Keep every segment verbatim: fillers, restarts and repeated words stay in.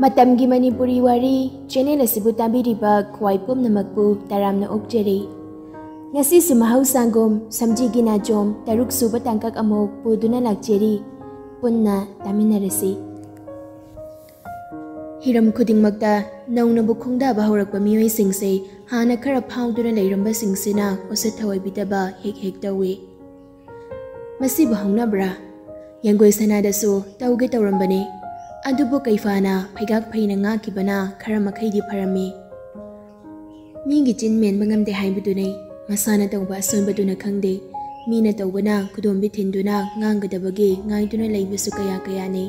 ꯃꯇꯝꯒꯤ ꯃꯅꯤꯄꯨꯔꯤ ꯋꯥꯔꯤ ꯆꯦꯅꯦꯜ ꯑꯁꯤꯕꯨ ꯇꯥꯕꯤꯔꯤꯕ ꯈ꯭ꯋꯥꯏ ꯄꯨꯝꯅꯃꯛꯄꯨ ꯇꯔꯥꯝꯅ ꯑꯣꯛꯆꯔꯤ꯫ ꯉꯁꯤꯁꯨ ꯃꯍꯧꯁꯥꯒꯨꯝ ꯁꯝꯖꯤꯒꯤ ꯅꯥꯆꯣꯝ ꯇꯔꯨꯛ ꯁꯨꯕ ꯇꯥꯡꯀꯛ ꯑꯃꯨꯛ ꯄꯨꯗꯨꯅ ꯂꯥꯛꯆꯔꯤ꯫ ꯄꯨꯟꯅ ꯇꯥꯃꯤꯟꯅꯔꯁꯤ꯫ ꯍꯤꯔꯝ ꯈꯨꯗꯤꯡꯃꯛꯇ ꯅꯧꯅꯕꯨ ꯈꯣꯡꯗꯥꯕ ꯍꯧꯔꯛꯄ ꯃꯤꯑꯣꯏꯁꯤꯡꯁꯦ ꯍꯥꯟꯅ ꯈꯔ ꯐꯥꯎꯗꯨꯅ ꯂꯩꯔꯝꯕꯁꯤꯡꯁꯤꯅ ꯎꯁꯤꯠ ꯊꯑꯣꯏꯕꯤꯗꯕ ꯍꯦꯛ ꯍꯦꯛ ꯇꯧꯏ꯫ ꯃꯁꯤꯕꯨ ꯍꯧꯅꯕ꯭ꯔꯥ? ꯌꯥꯡꯒꯣꯏ ꯁꯅꯥꯗꯁꯨ ꯇꯧꯒꯦ ꯇꯧꯔꯝꯕꯅꯤ꯫ ꯑꯗꯨꯕꯨ ꯀꯩꯐꯥꯅ ꯐꯩꯒꯥꯛ ꯐꯩꯅ ꯉꯥꯛꯈꯤꯕꯅ ꯈꯔ ꯃꯈꯩꯗꯤ ꯐꯔꯝꯃꯤ꯫ ꯃꯤꯒꯤ ꯆꯤꯟ ꯃꯦꯟꯕ ꯉꯝꯗꯦ ꯍꯥꯏꯕꯗꯨꯅꯤ꯫ ꯃꯁꯥꯅ ꯇꯧꯕ ꯑꯁꯣꯏꯕꯗꯨꯅ ꯈꯪꯗꯦ꯫ ꯃꯤꯅ ꯇꯧꯕꯅ ꯈꯨꯗꯣꯝꯕꯤ ꯊꯤꯟꯗꯨꯅ ꯉꯥꯡꯒꯗꯕꯒꯤ ꯉꯥꯏꯗꯨꯅ ꯂꯩꯕꯁꯨ ꯀꯌꯥ ꯀꯌꯥꯅꯤ꯫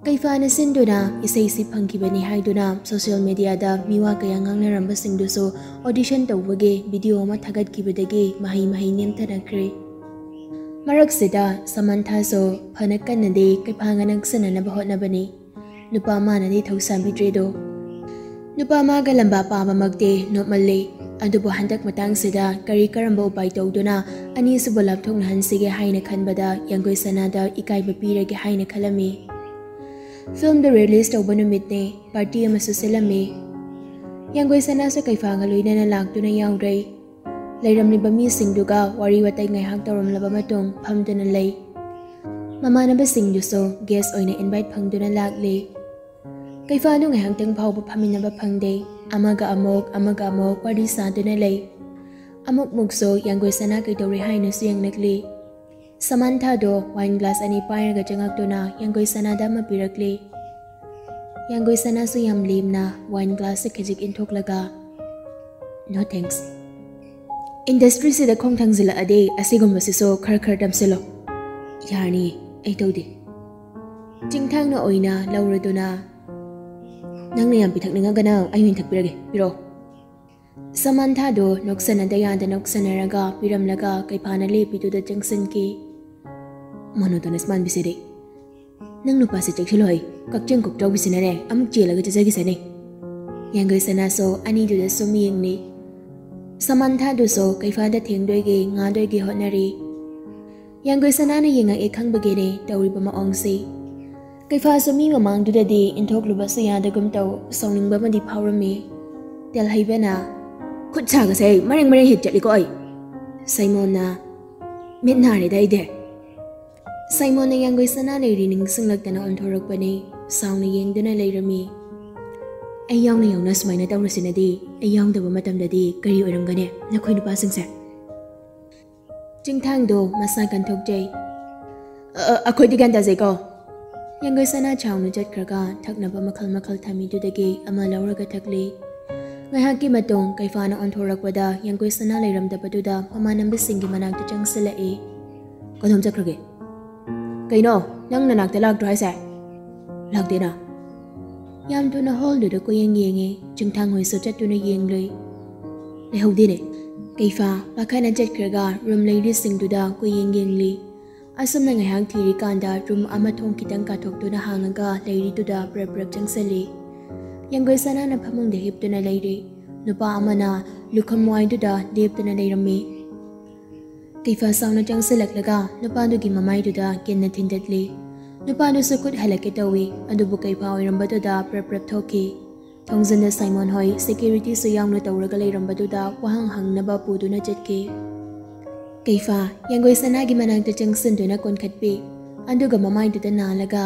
ꯀꯩꯐꯥꯅ ꯁꯤꯟꯗꯨꯅ ꯏꯁꯩꯁꯤ ꯐꯪꯈꯤꯕꯅꯤ ꯍꯥꯏꯗꯨꯅ ꯁꯣꯁꯤꯌꯦꯜ ꯃꯤꯗꯤꯌꯥꯗ ꯃꯤꯋꯥ ꯀꯌꯥ ꯉꯥꯡꯅꯔꯝꯕꯁꯤꯡꯗꯨꯁꯨ ꯑꯣꯗꯤꯁꯟ ꯇꯧꯕꯒꯤ ꯚꯤꯗꯤꯑꯣ ꯑꯃ ꯊꯥꯒꯠꯈꯤꯕꯗꯒꯤ ꯃꯍꯩ ꯃꯍꯩ ꯅꯦꯝꯊꯅꯈ꯭ꯔꯦ꯫ ꯃꯔꯛꯁꯤꯗ ꯁꯃꯟꯊꯥꯁꯨ ꯐꯅ ꯀꯟꯅꯗꯤ ꯀꯩꯐꯥꯒ ꯅꯛꯁꯟꯅꯅꯕ ꯍꯣꯠꯅꯕꯅꯤ꯫ ꯅꯨꯄꯥ ꯃꯥꯅꯗꯤ ꯊꯧꯁꯥꯕꯤꯗ꯭ꯔꯦꯗꯣ꯫ ꯅꯨꯄꯥ ꯃꯥꯒ ꯂꯝꯕꯥ ꯄꯥꯕꯃꯛꯇꯤ ꯅꯣꯞꯃꯜꯂꯤ꯫ ꯑꯗꯨꯕꯨ ꯍꯟꯗꯛ ꯃꯇꯥꯡꯁꯤꯗ ꯀꯔꯤ ꯀꯔꯝꯕ ꯎꯄꯥꯏ ꯇꯧꯗꯨꯅ ꯑꯅꯤꯁꯤꯕꯨ ꯂꯥꯞꯊꯣꯛꯅꯍꯟꯁꯤꯒꯦ ꯍꯥꯏꯅ ꯈꯟꯕꯗ ꯌꯥꯡꯒꯣꯏ ꯁꯅꯥꯗ ꯏꯀꯥꯏꯕ ꯄꯤꯔꯒꯦ ꯍꯥꯏꯅ ꯈꯜꯂꯝꯃꯤ꯫ ꯐꯤꯜꯝꯗꯨ ꯔꯤꯂꯤꯖ ꯇꯧꯕ ꯅꯨꯃꯤꯠꯅꯤ꯫ ꯄꯥꯔꯇꯤ ꯑꯃꯁꯨ ꯁꯤꯜꯂꯝꯃꯤ꯫ ꯌꯥꯡꯒꯣꯏ ꯁꯅꯥꯁꯨ ꯀꯩꯐꯥꯒ ꯂꯣꯏꯅꯅ ꯂꯥꯛꯇꯨꯅ ꯌꯥꯎꯔꯦ꯫ ꯂꯩꯔꯝꯂꯤꯕ ꯃꯤꯁꯤꯡꯗꯨꯒ ꯋꯥꯔꯤ ꯋꯥꯇꯥꯏ ꯉꯥꯏꯍꯥꯛ ꯇꯧꯔꯝꯂꯕ ꯃꯇꯨꯡ ꯐꯝꯗꯨꯅ ꯂꯩ꯫ ꯃꯃꯥꯟꯅꯕꯁꯤꯡꯗꯨꯁꯨ ꯒꯦꯁ ꯑꯣꯏꯅ ꯏꯟꯚꯥꯏꯠ ꯐꯪꯗꯨꯅ ꯂꯥꯛꯂꯤ꯫ ꯀꯩꯐꯥꯗꯨ ꯉꯥꯏꯍꯥꯛꯇꯪ ꯐꯥꯎꯕ ꯐꯝꯃꯤꯟꯅꯕ ꯐꯪꯗꯦ꯫ ꯑꯃꯒ ꯑꯃꯨꯛ, ꯑꯃꯒ ꯑꯃꯨꯛ ꯋꯥꯔꯤ ꯁꯥꯗꯨꯅ ꯂꯩ꯫ ꯑꯃꯨꯛ ꯃꯨꯛꯁꯨ ꯌꯥꯡꯒꯣꯏ ꯁꯅꯥ ꯀꯩꯗꯧꯔꯦ ꯍꯥꯏꯅꯁꯨ ꯌꯦꯡꯂꯛꯂꯤ꯫ ꯁꯃꯥꯟꯊꯥꯗꯣ ꯋꯥꯏꯟ ꯒ꯭ꯂꯥꯁ ꯑꯅꯤ ꯄꯥꯏꯔꯒ ꯆꯪꯉꯛꯇꯨꯅ ꯌꯥꯡꯒꯣꯏ ꯁꯅꯥꯗ ꯑꯃ ꯄꯤꯔꯛꯂꯤ꯫ ꯌꯥꯡꯒꯣꯏ ꯁꯅꯥꯁꯨ ꯌꯥꯝ ꯂꯦꯝꯅ ꯋꯥꯏꯟ ꯒ꯭ꯂꯥꯁꯁꯦ ꯈꯖꯤꯛ ꯏꯟꯊꯣꯛꯂꯒ, "No thanks꯫ ꯏꯟꯗꯁꯇ꯭ꯔꯤꯁꯤꯗ ꯈꯣꯡ ꯊꯥꯡꯖꯤꯜꯂꯛꯑꯗꯤ ꯑꯁꯤꯒꯨꯝꯕꯁꯤꯁꯨ ꯈꯔ ꯈꯔ ꯇꯝꯁꯤꯜꯂꯣ꯫" "ꯌꯥꯔꯅꯤ, ꯑꯩ ꯇꯧꯗꯦ꯫" ꯆꯤꯡꯊꯥꯡꯅ ꯑꯣꯏꯅ ꯂꯧꯔꯗꯨꯅ, "ꯅꯪꯅ ꯌꯥꯝ ꯄꯤꯊꯛꯅꯤꯡꯉꯒꯅ ꯑꯩ ꯑꯣꯏꯅ ꯊꯛꯄꯤꯔꯒꯦ, ꯄꯤꯔꯛꯑꯣ꯫" ꯁꯃꯥꯟꯊꯥꯗꯣ ꯅꯣꯛꯁꯟꯅꯗ ꯌꯥꯗ ꯅꯣꯛꯁꯟꯅꯔꯒ ꯄꯤꯔꯝꯂꯒ ꯀꯩꯐꯥꯅ ꯂꯦꯞꯄꯤꯗꯨꯗ ꯆꯪꯁꯤꯟꯈꯤ꯫ "ꯃꯣꯅꯣꯇꯣꯅꯁ ꯃꯥꯟꯕꯤꯁꯤꯗꯤ꯫ ꯅꯪ ꯅꯨꯄꯥꯁꯦ ꯆꯦꯛꯁꯤꯜꯂꯣ ꯍꯩ꯫ ꯀꯛꯆꯦꯡ ꯀꯣꯛꯆꯥꯎꯕꯤꯁꯤꯅꯅꯦ ꯑꯃꯨꯛ ꯆꯦꯜꯂꯒ ꯆꯠꯆꯈꯤꯁꯅꯤ꯫" ꯌꯥꯡꯒꯣꯏ ꯁꯅꯥꯁꯨ ꯑꯅꯤꯗꯨꯗ ꯁꯨꯝ ꯌꯦꯡꯂꯤ꯫ ꯁꯃꯥꯟꯊꯥꯗꯨꯁꯨ ꯀꯩꯐꯥꯗ ꯊꯦꯡꯗꯣꯏꯒꯤ ꯉꯥꯗꯣꯏꯒꯤ ꯍꯣꯠꯅꯔꯤ꯫ ꯌꯥꯡꯒꯣꯏ ꯁꯅꯥꯅ ꯌꯦꯡꯉꯛꯑꯦ ꯈꯪꯕꯒꯤꯅꯦ ꯇꯧꯔꯤꯕ ꯃꯑꯣꯡꯁꯤ꯫ ꯀꯩꯐꯥꯁꯨ ꯃꯤ ꯃꯃꯥꯡꯗꯨꯗꯗꯤ ꯏꯟꯊꯣꯛꯂꯨꯕꯁꯨ ꯌꯥꯗꯒꯨꯝ ꯇꯧ ꯁꯥꯎꯅꯤꯡꯕ ꯑꯃꯗꯤ ꯐꯥꯎꯔꯝꯃꯤ꯫ ꯇꯦꯜꯍꯩꯕꯅ, "ꯈꯨꯠ ꯁꯥꯒꯁꯦ ꯑꯩ ꯃꯔꯦꯡ ꯃꯔꯦꯡ ꯍꯦꯛ ꯆꯠꯂꯤꯀꯣ ꯑꯩ!" ꯁꯥꯏꯃꯣꯟꯅ, "ꯃꯤꯠ ꯅꯥꯔꯦꯗ ꯑꯩꯗꯤ!" ꯁꯥꯏꯃꯣꯟꯅ ꯌꯥꯡꯒꯣꯏ ꯁꯅꯥ ꯂꯩꯔꯤ ꯅꯤꯡꯁꯤꯡꯂꯛꯇꯅ ꯑꯣꯟꯊꯣꯔꯛꯄꯅꯤ꯫ ꯁꯥꯎꯅ ꯌꯦꯡꯗꯨꯅ ꯂꯩꯔꯝꯃꯤ꯫ "ꯑꯩ ꯌꯥꯎꯅ ꯌꯥꯎꯅ ꯁꯨꯃꯥꯏꯅ ꯇꯧꯔꯁꯤꯅꯗꯤ, ꯑꯩ ꯌꯥꯎꯗꯕ ꯃꯇꯝꯗꯗꯤ ꯀꯔꯤ ꯑꯣꯏꯔꯝꯒꯅꯤ ꯅꯈꯣꯏ ꯅꯨꯄꯥꯁꯤꯡꯁꯦ?" ꯆꯤꯡꯊꯥꯡꯗꯣ ꯃꯁꯥ ꯀꯟꯊꯣꯛꯆꯩ꯫ "ꯑ, ꯑ, ꯑꯩꯈꯣꯏꯗꯤ ꯒ꯭ꯌꯥꯟ ꯇꯥꯖꯩꯀꯣ꯫" ꯌꯥꯡꯒꯣꯏ ꯁꯅꯥ ꯆꯥꯎꯅ ꯆꯠꯈ꯭ꯔꯒ ꯊꯛꯅꯕ ꯃꯈꯜ ꯃꯈꯜ ꯊꯝꯃꯤꯗꯨꯗꯒꯤ ꯑꯃ ꯂꯧꯔꯒ ꯊꯛꯂꯤ꯫ ꯉꯥꯏꯍꯥꯛꯀꯤ ꯃꯇꯨꯡ ꯀꯩꯐꯥꯅ ꯑꯣꯟꯊꯣꯔꯛꯄꯗ ꯌꯥꯡꯒꯣꯏ ꯁꯅꯥ ꯂꯩꯔꯝꯗꯕꯗꯨꯗ ꯃꯃꯥꯟꯅꯕꯁꯤꯡꯒꯤ ꯃꯅꯥꯛꯇ ꯆꯪꯁꯤꯜꯂꯛꯏ꯫ "ꯀꯗꯣꯝ ꯆꯠꯈ꯭ꯔꯒꯦ?" "ꯀꯩꯅꯣ, ꯅꯪ ꯅꯅꯥꯛꯇ ꯂꯥꯛꯇ꯭ꯔꯣ ꯍꯥꯏꯁꯦ?" "ꯂꯥꯛꯇꯦꯅ꯫" ꯌꯥꯝ ꯊꯨꯅ ꯍꯣꯜꯗꯨꯗ ꯀꯣꯏꯌꯦꯡ ꯌꯦꯡꯉꯤ꯫ ꯆꯤꯡꯊꯥꯡ ꯍꯣꯏꯁꯨ ꯆꯠꯇꯨꯅ ꯌꯦꯡꯂꯨꯏ꯫ ꯂꯩꯍꯧꯗꯦꯅꯦ꯫ ꯀꯩꯐꯥ ꯄꯥꯈꯠꯅ ꯆꯠꯈ꯭ꯔꯒ ꯔꯨꯝ ꯂꯩꯔꯤꯁꯤꯡꯗꯨꯗ ꯀꯣꯏꯌꯦꯡ ꯌꯦꯡꯂꯤ꯫ ꯑꯁꯨꯝꯅ ꯉꯥꯏꯍꯥꯛ ꯊꯤꯔꯤꯀꯥꯟꯗ ꯔꯨꯝ ꯑꯃ ꯊꯣꯡ ꯈꯤꯇꯪ ꯀꯥꯊꯣꯛꯇꯨꯅ ꯍꯥꯡꯉꯒ ꯂꯩꯔꯤꯗꯨꯗ ꯄ꯭ꯔꯞ ꯄ꯭ꯔꯞ ꯆꯪꯁꯤꯜꯂꯤ꯫ ꯌꯥꯡꯒꯣꯏ ꯁꯅꯥꯅ ꯐꯃꯨꯡꯗ ꯍꯤꯞꯇꯨꯅ ꯂꯩꯔꯤ꯫ ꯅꯨꯄꯥ ꯑꯃꯅ ꯂꯨꯈꯝ ꯋꯥꯏꯗꯨꯗ ꯂꯦꯞꯇꯨꯅ ꯂꯩꯔꯝꯃꯤ꯫ ꯀꯩꯐꯥ ꯁꯥꯎꯅ ꯆꯪꯁꯤꯜꯂꯛꯂꯒ ꯅꯨꯄꯥꯗꯨꯒꯤ ꯃꯃꯥꯏꯗꯨꯗ ꯀꯤꯟꯅ ꯊꯤꯟꯗꯠꯂꯤ꯫ ꯅꯨꯄꯥꯗꯨꯁꯨ ꯈꯨꯠ ꯍꯜꯂꯛꯀꯦ ꯇꯧꯏ, ꯑꯗꯨꯕꯨ ꯀꯩꯐꯥ ꯑꯣꯏꯔꯝꯕꯗꯨꯗ ꯄ꯭ꯔꯞ ꯄ꯭ꯔꯞ ꯊꯣꯛꯈꯤ꯫ ꯊꯣꯡꯖꯤꯟꯗ ꯁꯥꯏꯃꯣꯟ ꯍꯣꯏ ꯁꯦꯀ꯭ꯌꯨꯔꯤꯇꯤꯁꯨ ꯌꯥꯎꯅ ꯇꯧꯔꯒ ꯂꯩꯔꯝꯕꯗꯨꯗ ꯋꯥꯍꯪ ꯍꯪꯅꯕ ꯄꯨꯗꯨꯅ ꯆꯠꯈꯤ꯫ ꯀꯩꯐꯥ ꯌꯥꯡꯒꯣꯏ ꯁꯅꯥꯒꯤ ꯃꯅꯥꯛꯇ ꯆꯪꯁꯤꯟꯗꯨꯅ ꯀꯣꯟꯈꯠꯄꯤ꯫ ꯑꯗꯨꯒ ꯃꯃꯥꯏꯗꯨꯗ ꯅꯥꯜꯂꯒ,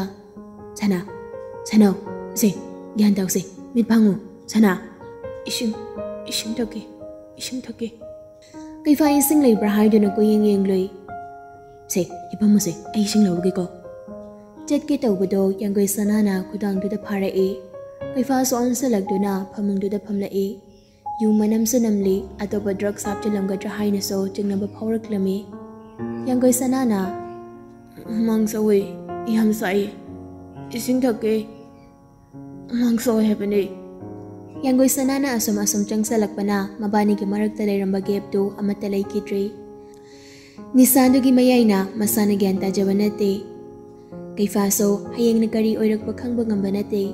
"ꯁꯅꯥ, ꯁꯅꯥ, ꯁꯦ, ꯒ꯭ꯌꯥꯟ ꯇꯧꯁꯦ, ꯃꯤꯠ ꯄꯥꯡꯉꯨ, ꯁꯅꯥ꯫ ꯏꯁꯤꯡ, ꯏꯁꯤꯡ ꯊꯛꯀꯦ, ꯏꯁꯤꯡ ꯊꯛꯀꯦ꯫" ꯀꯩꯐꯥ ꯏꯁꯤꯡ ꯂꯩꯕ꯭ꯔꯥ ꯍꯥꯏꯗꯨꯅ ꯀꯣꯏꯌꯦꯡ ꯌꯦꯡꯂꯨꯏ꯫ "ꯁꯦ, ꯍꯤꯞꯄꯝꯃꯨꯁꯦ, ꯑꯩ ꯏꯁꯤꯡ ꯂꯧꯔꯨꯒꯦꯀꯣ꯫" ꯆꯠꯀꯦ ꯇꯧꯕꯗꯣ ꯌꯥꯡꯒꯣꯏ ꯁꯅꯥꯅ ꯈꯨꯗꯥꯡꯗꯨꯗ ꯐꯥꯔꯛꯏ꯫ ꯀꯩꯐꯥꯁꯨ ꯑꯣꯟꯁꯤꯜꯂꯛꯇꯨꯅ ꯐꯃꯨꯡꯗꯨꯗ ꯐꯝꯂꯛꯏ꯫ ꯌꯨ ꯃꯅꯝꯁꯨ ꯅꯝꯂꯤ, ꯑꯇꯣꯞꯄ ꯗ꯭ꯔꯒꯁ ꯍꯥꯞꯆꯤꯜꯂꯝꯒꯗ꯭ꯔꯥ ꯍꯥꯏꯅꯁꯨ ꯆꯤꯡꯅꯕ ꯐꯥꯎꯔꯛꯂꯝꯃꯤ꯫ ꯌꯥꯡꯒꯣꯏ ꯁꯅꯥꯅ, "ꯍꯨꯃꯥꯡ ꯁꯧꯏ, ꯌꯥꯝ ꯁꯥꯏ, ꯏꯁꯤꯡ ꯊꯛꯀꯦ, ꯍꯨꯃꯥꯡ ꯁꯧꯏ ꯍꯥꯏꯕꯅꯤ꯫" ꯌꯥꯡꯒꯣꯏ ꯁꯅꯥꯅ ꯑꯁꯨꯝ ꯑꯁꯨꯝ ꯆꯪꯁꯤꯜꯂꯛꯄꯅ ꯃꯕꯥꯅꯤꯒꯤ ꯃꯔꯛꯇ ꯂꯩꯔꯝꯕ ꯒꯦꯞꯇꯨ ꯑꯃꯠꯇ ꯂꯩꯈꯤꯗ꯭ꯔꯦ꯫ ꯅꯤꯁꯥꯗꯨꯒꯤ ꯃꯌꯥꯏꯅ ꯃꯁꯥꯅ ꯒ꯭ꯌꯥꯟ ꯇꯥꯖꯕ ꯅꯠꯇꯦ꯫ ꯀꯩꯐꯥꯁꯨ ꯍꯌꯦꯡꯅ ꯀꯔꯤ ꯑꯣꯏꯔꯛꯄ ꯈꯪꯕ ꯉꯝꯕ ꯅꯠꯇꯦ꯫